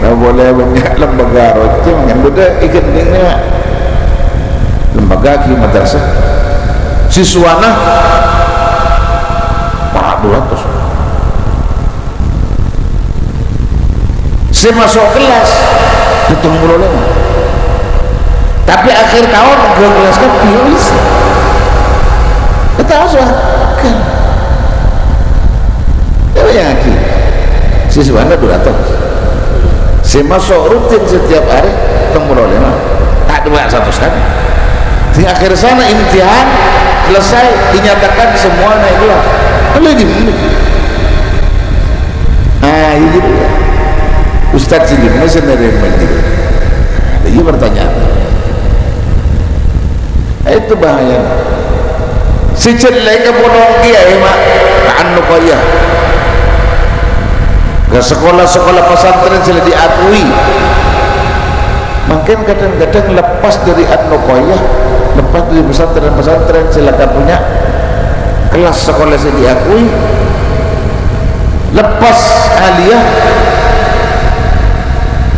napa polè bânnya' lembaga rocèng, kan bâdâ è ghândhing nèka. Lembaga ghi madrasah. Siswana para' du ratos. Sè maso' kellas, pèttong polo lèma'. Tapè akhèr taon, ghâ kellas kabbhi, ya wis. Ketawa soal. Kan. Ya, bayangke. Siswana du ratos. Sè maso' rutin setiap hari, pèttong polo lèma'. Ta' dua ratus kan. Di akhir sana, imtihan selesai, dinyatakan semua naik kelas. Lalu di mana? Ah, iya gitu. Ustaz sendiri, masa nerima gitu. Nah, iya pertanyaan. Itu bahayanya. Sè jhâ' lè ka polong kèyaè, ma', ka An-Nuqayyah. Ka sekolah-sekolah pesantren sè la diakui. Mangkèn kadhâng-kadhâng lepas dâri An-Nuqayyah, lepas dâri pesantren-pesantren sè la kapunya kellas sekolah sè diakui, lepas aliyah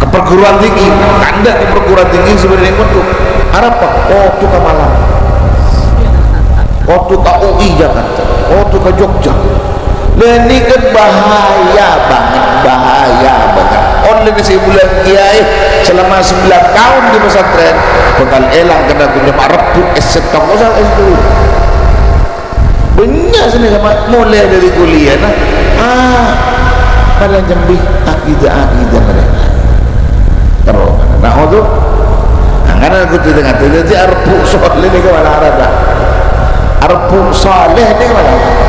ka perguruan tinggi, tandhâ ka perguruan tinggi sebenarnya kodhu. Arapa? Kodhu ka Malang. Kodhu ka U I Jakarta. Kodhu ka Jogja. Lah, ini kan bahaya banget, bahaya banget. Ollèna sè bulân kèyaè selama sembilan tahun di pesantren, bakal èlang karena punya Pak Rebut S satu, kok salah S dua. Bânnya' sè nèka, Pak, mulai dari kuliah, nah. Ah, pada nyembi akidah-akidah mereka. Terus, nah, itu, nah, karena aku di tengah, jadi Rebut Soleh nèka malarat, Pak. Rebut Soleh nèka malarat.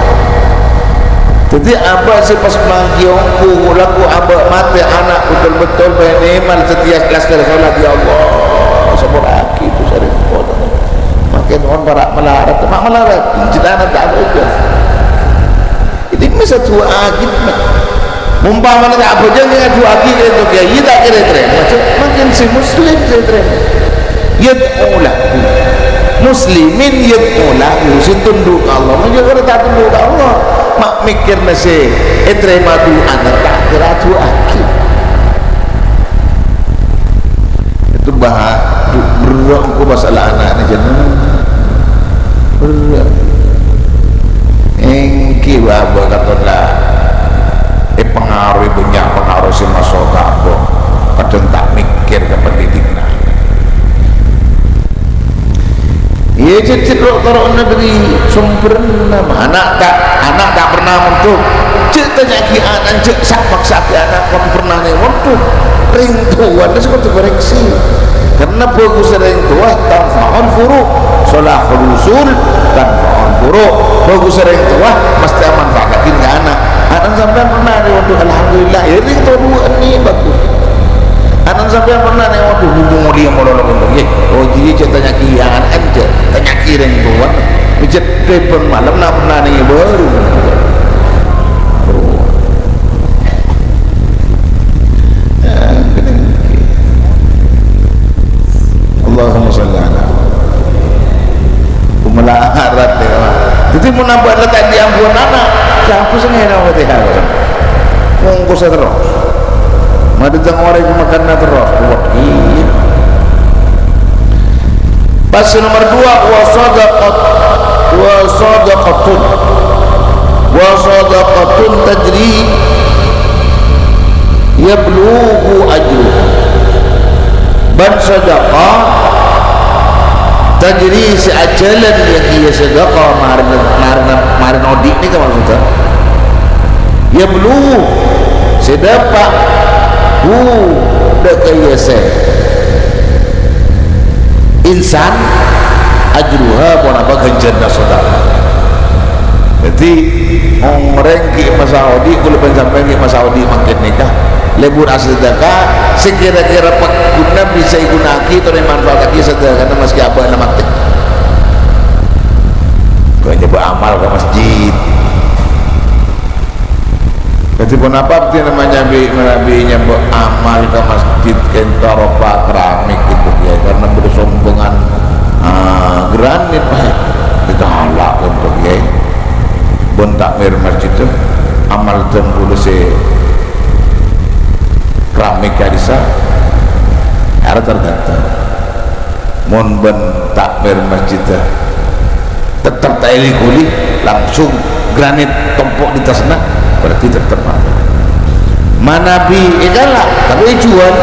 Jadi, abâ' sè pas mangghi ongghu, lagu abâ' matè ana' betul-betul minimal setia laskar sholat, ya Allah, sapora'aghi itu sering. Makin on para' malarat, ma' malarat, jenengan tak apa itu. Ini masa dua agit, Mak. Umpamana ta' abhâjâng ngaduwâghi ka ènto kèyaè, iyâ ta' kèra ètarèma, Cak. Mangkèn sè muslim sè ètarèma. Yad'u lahu. Muslimin yad'u lahu. Sè tundhu' ka Allah. Mangkèn kèra ta' tundhu' ka Allah. Ma' mèkkèrna sè ètarèma du'ana ta' kèra aduwâghi. Itu bah-, berrâ' engko' masalah ana' nè, jân. Berrâ'. Èngghi bâbâ katon la èpangaroè bânnya' pangaroh sè maso' ka abâ'. Kadhâng ta' mèkkèr ka pendidikan. Iyâ, cè'-cè' ro'-, toro'na dhâri sombherra, ma'. Ana' ta', ana' ta' pernah mondhuk. Jhâ' tanya'aghi ana'na, jhâ' sa-, maksa'aghi ana' kodhu pernah nè mondhuk. Rèng towana sè kodhu koreksi. Karna bhâghus rèng towa, tanfa'ul furu'. Shalahul usul, tanfa'ul Ghuru, bhâghus orèng towa, mastè amanfaataghi ka ana'. Ana' sampèyan pernah nè, waduh, alhamdulillah, ya, orèng towa duwâ'ân nè bhâghus. Ana' sampèyan pernah nè, waduh, hubung molèya malolo, ngghi. Oh, jiyâ, jhâ' tanya'aghi ana', jhâ' tanya'aghi orèng towa. Jhâ' dhâbâng malem, na' pernah nè, bhuru. Allahumma shalli ala Muhammad. Melarat, ya. Dhâddhi, mon abâ' la ta' diambuwân ana', sapa sè ngènè Fatihah? Mongkosa terros. Madâteng orèng makanna terros. Kuwat, iyâ. Pas sè nomer dua, wa sadaqat-, wa sadaqatun. Wa sadaqatun tajri yablughu ajruha. Bân sadaqah tajri sè ajhâlân, ya, kèya sadaqah marèna, marèna, marèna odi' nèka maksodda. Yablughu, sè dâpa', hu, dâ' ka iyâ sè insan, ajruha, ponapa ghânjhârânna sadaqah. Dhâddhi, orèng ghi' masaodi', kaulâ bân sampèyan ghi' masaodi' mangkèn nèka, lebur asadaka sè kèra-kèra pagghuna bisa èghuna'aghi torè manfaataghi sadakana maskè abâ'na matè. Kok nyabâ' amal ka masjid. Dhâddhi, ponapa artèna manabi, manabi nyabâ' amal ka masjid kèng ta' ropa keramik gitu, ya, karena bersombongan, ah, granit, Pak. Ètala' gitu, ya. Bân takmir masjid tuh, amal dhân kaulâ sè keramik ka'dissa', arè tergantung. Mon bân takmir masjidda tetep ta' èli-ghuli, langsung granit tompo' di attasna, berarti tetep apa? Manabi èkala', tapi èjuwâl,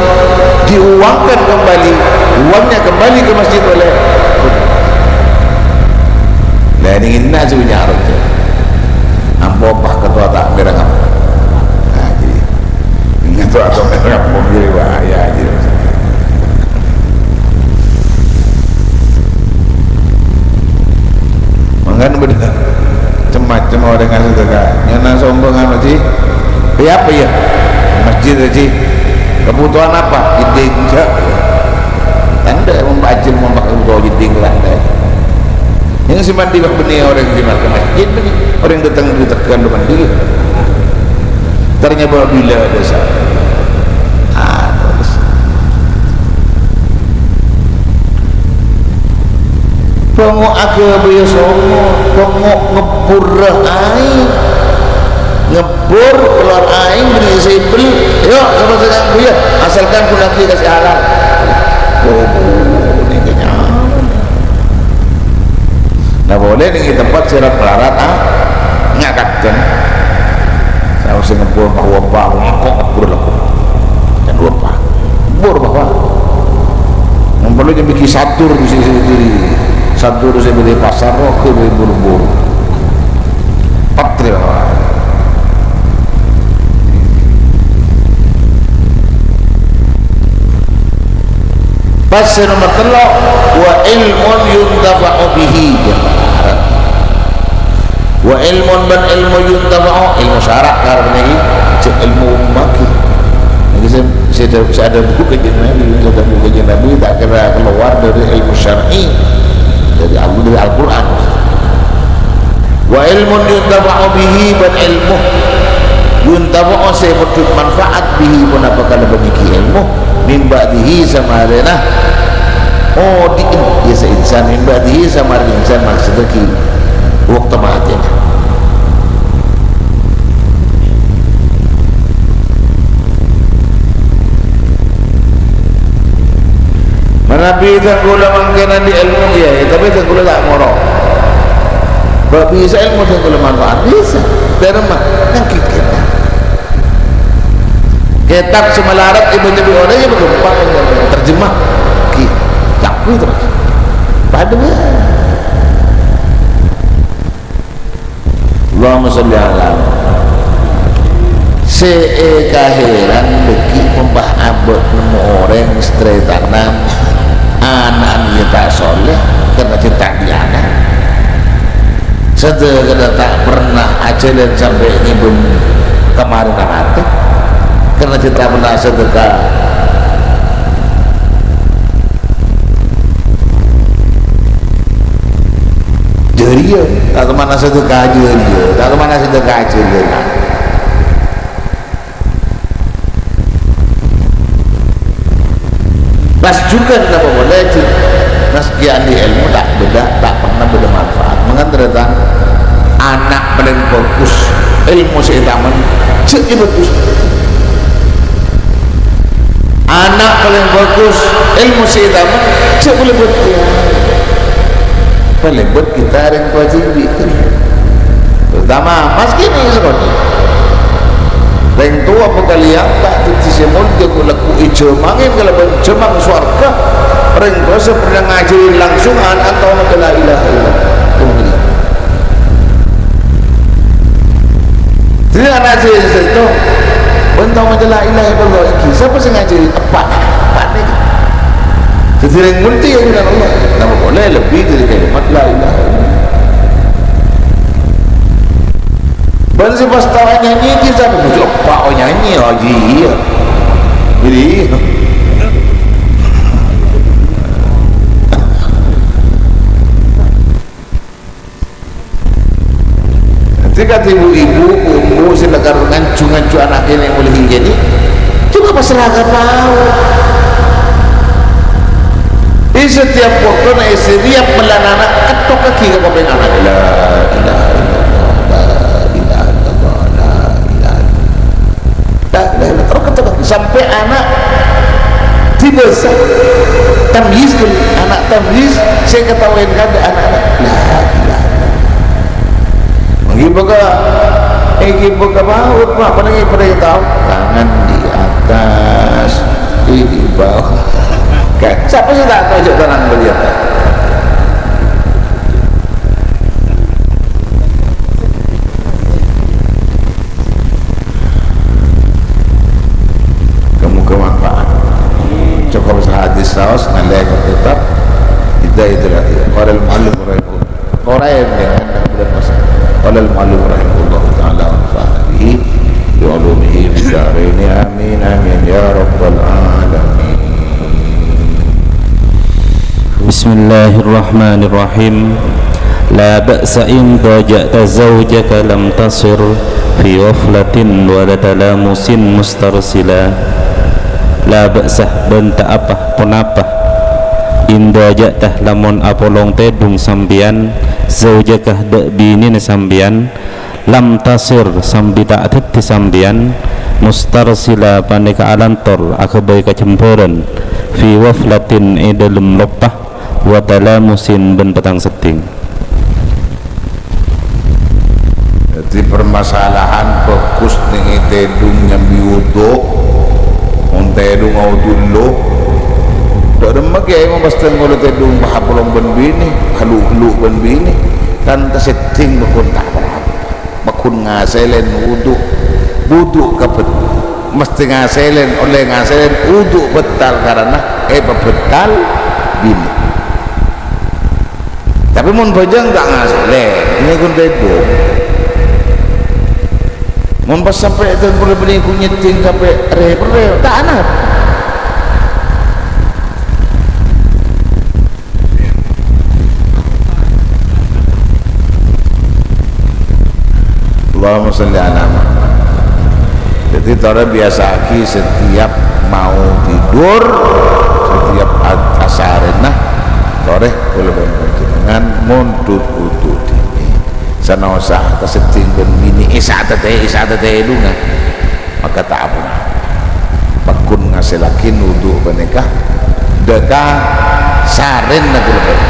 diuangkan kembali, uangnya kembali ke masjid oleh, lah, nèng enna' sè nyarot, ya. Ampo pas ketua takmir, ngapa? Nah, jadi, Nyato atau ngerapong jadi bahaya aja. Mangkana bâdâ cem-macem orèng ngasih teka. Nyana sombong anu, Ji. Ya apa ya? Masjid, Ji. Kebutuhan apa? Jeding, Cak. Tanda membajil, membakar butuh jeding, tanda. Yang sè mandi bâk bânnè orèng sè marè ka masjid bânnè. Orèng dâteng dâri tegal lo mandi. Ternyata bila dâsa. Ah, terros. Pongo aghâbâyâ songo, pongo ngebbhur aèng. Ngebbhur, keluar aèng, bâri' sèbel. Yo, sama-sama, Bu, ya. Asalkan ghuna'aghi ka sè halal. Oh, ini kenyang. Nah, polè nèng è tempat sè rat-melarat, ah, ngakadhân. Saos sè ngebbhur bahwa bang, kok ngebbhur lho. Jhân lupa. Ngebbhur bahwa. Mon perlu nyambiki sadur di sisi diri. Sadur sè bâdâ è pasar, roh, kè buru-buru. Patri, bahwa. Pas sè nomer tello', wa ilmun yuntafa'u bihi. Wa ilmun bân ilmu yuntafa'u, ilmu syara' karana iki cè' ilmu magi. Iki sè, sè, sè adhâbu Kanjeng Nabi, sè adhâbu Kanjeng Nabi ta' kèra kalowar dâri ilmu syar'i, dâri Al-, dâri Al-Qur'an. Wa ilmun yuntafa'u bihi, bân ilmu yuntafa'u sè mondhut manfaat bihi, ponapa kalabân iki ilmu, min ba'dihi, samarèna odi'na, ya, sè insan, min ba'dihi, samarèna insan, maksodda ghi' bâkto matèna. Manabi dhân kaulâ mangkèn andi' èlmo kèya, tapè dhân kaulâ ta' ngoro. Bâ' bisa èlmo dhân kaulâ manfaat? Bisa. Dâremma? Neng kètab. Kètab sè malarat èbâca bi' orèng, ya, ghâmpang terjemah. Ghi, ca'na terros. Padâ bhâi. Allahumma sholli ala Muhammad. Sè èkahèran bâgi' mon pas abâ' nemmo orèng sè tarètan ana'na ta' soleh, karna cè' ta' andi' ana'. Sadhâkana ta' pernah ajhâlân sampè' ngèbân ka marèna matè. Karna jhâ' ta' pernah sadhâka jâriyâ, ta' pernah sadhâka jâriyâ, ta' pernah sadhâka ajhâlân. Pas jhughân napa polè, jhi-, maskè andi' èlmo ta' bâdâ, ta' pernah bâdâ manfaat. Mangkana tarètan, ana' palèng bhâghus, èlmo sè ètamen, jhâ' èbhâghus. Ana' palèng bhâghus, èlmo sè ètamen, jhâ' polè bhâghus. Palèbât kita rèng towa dhibi'. Terutama maskè nèng sakonè'. Rèng towa pakalèyan ta' dhâddhi sè molja ghu-lagghu' èjhâmangè kalabân jhâmang sowarghâ. Rèng towa sè pernah ngajhâri langsung ana' tao maca la ilaha illallah. Dhâddhi ana' sè sèttong, "Bân tao maca la ilaha illallah iki, sapa sè ngajhâri?" Eppa', eppa' nèka. Dhâddhi rèng molja, ya, Allah. Napa polè lebbi dhâri kalimat la ilaha illallah? Bân sè pas tao nyanyi iki sapa? Maca eppa' o nyanyi, oh, iyâ. Jadi, Dhâddhi, kadhi bu-ibu, bu-embu sè lakar nganju-nganju ana' kènè' polè kènè', coba pasra ka PAUD. È setiap bâkto, è setiap mellana ana', kettokkaghi ka kopèng ana'. La ilaha illallah, la ilaha illallah, la ilaha illallah. La ilaha illallah. Terus ketemu sampè' ana' dibâsa. Tamyiz kan, ana' tamyiz, sè ketahuan kan ana'-ana'. La ilaha illallah. Èngghi bâkal, èngghi bâkal maot, Pak. Palèng, palèng tao. Tangan di atas, di bawah. Kan, sapa sè ta' tao jhâ' tanang bâdâ? Moga-moga manfaat. Cokop sahadis raos ngalèka kitab Hidayatul Hadi. Qala al-muallif rahimahullah. Qala al-muallif rahimahullah ta'ala wa nafa'ana bihi bi ulumihi fid daraini. Amin, amin, ya rabbal alamin. Bismillahirrahmanirrahim. La ba'sa in daja'ta zaujaka lam tasir fi ghaflatin wa la talamusin mustarsila. La ba'sa, bân ta' apa-ponapa. In daja'ta, lamon apolong tèdung sampèyan, zaujaka, dâ' binèna sampèyan, lam tasir, sambi ta' dhâddhi sampèyan, mustarsila, panèka alantor aghâbây kajembhârân, fi ghaflatin, è dhâlem loppa, wa talamusin, bân petang seddhing. Dhâddhi, permasalahan bhâghus nèng è tèdung nyambi wudu', mon tèdung awudu' lo, dâ' remma kèyaè mon pas tèdung tèdung apolong bân binè, halu-halu bân binè, kan taseddhing bhâghus ta' apa-apa. Makkun ngasèlèn wudu', wudu' kabet-, mestè ngasèlèn, ollè ngasèlèn wudu' bhâtal karana èpabhâtal binè. Tapè mon bhâjâng ta' ngasèlèn, nèko tèdung. Mon pas sampè' tèdung polè bânnè kunyèddhing sampè' rè-perrè, ta' anapa. Allahumma sholli ala Muhammad. Dhâddhi, torè biyasa'aghi setiap mau tidur, setiap a-, asarèna, torè kaulâ bân panjhennengngan mondhut wudu' dhibi'. Sanaossa taseddhing bân binè, è sa'at tè-, è sa'at tèdungnga. Maka ta' apa. Pagghun ngasèllaghi wudu' panèka dâ' ka sarèna kaulâ bân.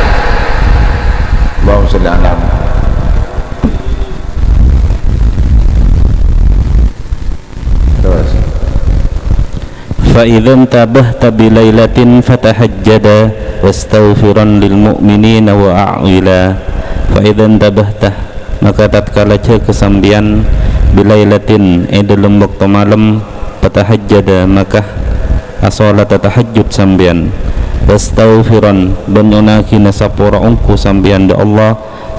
Allahumma sholli ala Muhammad. Terus. Fa idza intabahta bilailatin fatahajjada wastaghfiran lil mu'minina wa a'wila. Fa idza intabahta, maka tatkala jâgâ sampèyan, bilailatin, è dhâlem bâkto malem, fatahajjada, maka asolata tahajjud sampèyan, wastaghfiran, bân nyo'onnaghina sapora ongghu sampèyan dâ' Allah,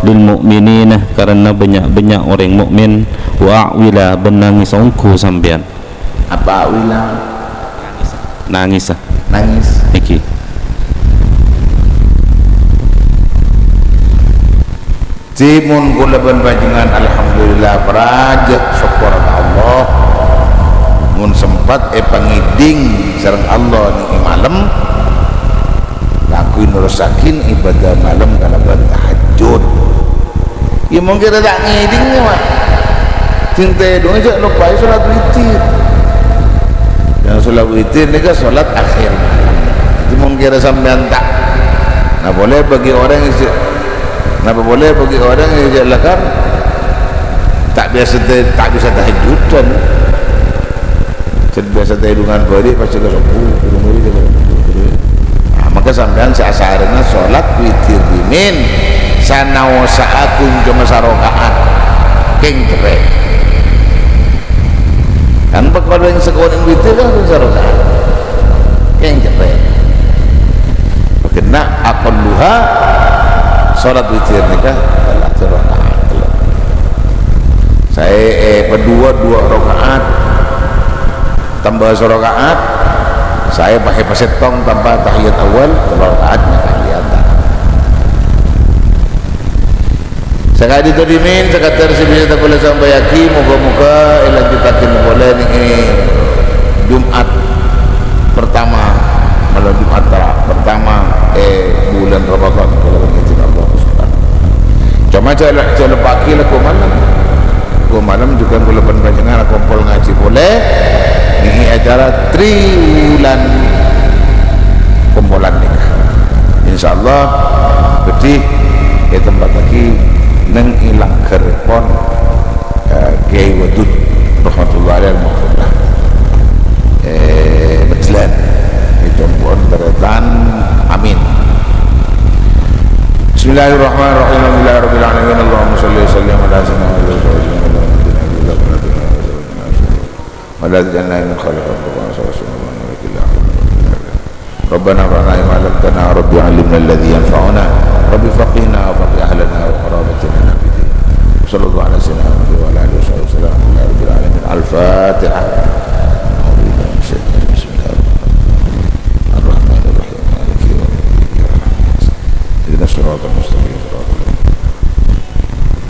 lil mu'minina, karena bânnya'-bânnya' orèng mukmin, wa a'wila, bân nangèsa ongghu sampèyan. Apa a'wila? Nangèsa. Nangès. Nèka. Dhimèn kaulâ bân panjhennengngan, alhamdulillah, parajâ sokkor ka Allah. Mon sempat èpangèdhing sareng Allah nèng è malem, kaangghuy nerrossaghi ibâdâ malem kalabân tahajjud. Iyâ, mon kèra ta' ngèdhing, yâ, Mak. Sèngko' tèdhungnga jhâ' loppaè sholat witir. Yang sholat witir nèka sholat akhir malem. Dhâddhi mon kèra sampèyan ta', nah, polè bagi orang yang se-, napa polè bagi orang yang jhâ' lakar ta' biyasa te-, ta' bisa tahajjudan. Sè biyasa tèdhungan bâri' pas jhâ' ka sobbhu, tèdhung bâri' jhâ' ka sobbhu. Nah, maka sampèyan sè asarèna sholat witir dhimèn, sanaosa'a ghun coma saroka'at, kèng cerrè'. Kan pakon orèng sakonè' witir kan ghun saroka'at, kèng cerrè'. Paghenna aqalluha sholat witir nèka tello rakaat, tello. Saè, eh, paduwâ duwâ rakaat, tamba saroka'at, saè pa-, èpasèttong tanpa tahiyat awal, tello rakaat nèka kaliyan ta'. Sakadinto dhimèn, sakadâr sè bisa kaulâ sampèyaghi, moga-moga èlanjhuttaghi polè nèng Jumat pertama, malem Jumat ta-, pertama è bulân Ramadan, kalabân ijin Allah Subhanahu wa Ta'ala. Coma jhâ', jhâ' loppa'aghi lagghu' malem. Lagghu' malem jhughân kaulâ bân panjhennengngan akompol ngajhi polè, nèng acara triwulan kompolan nèka. Insyaallah, bhâdhi ètempattaghi nèng è langghârèpon, eh, Kèyaè Wadud rahmatullahi alaih al-maghfurlah. Eh, Magelan. È compo'na tarètan. Amin. Bismillahirrahmanirrahim. Alhamdulillahirabbil alamin. Allahumma shalli wa sallim ala sayyidina Muhammad wa ala alihi wa sahbihi. ولا تجعلنا ممن خالف أمره وعصى رسوله وأمره إلا أن يقول ربنا انفعنا بما علمتنا رب علمنا الذي ينفعنا رب فقهنا وفقه أهلنا وقرابتنا في الدين. وصلى الله على سيدنا محمد وعلى آله وصحبه وسلم. الحمد لله رب العالمين. الفاتحة.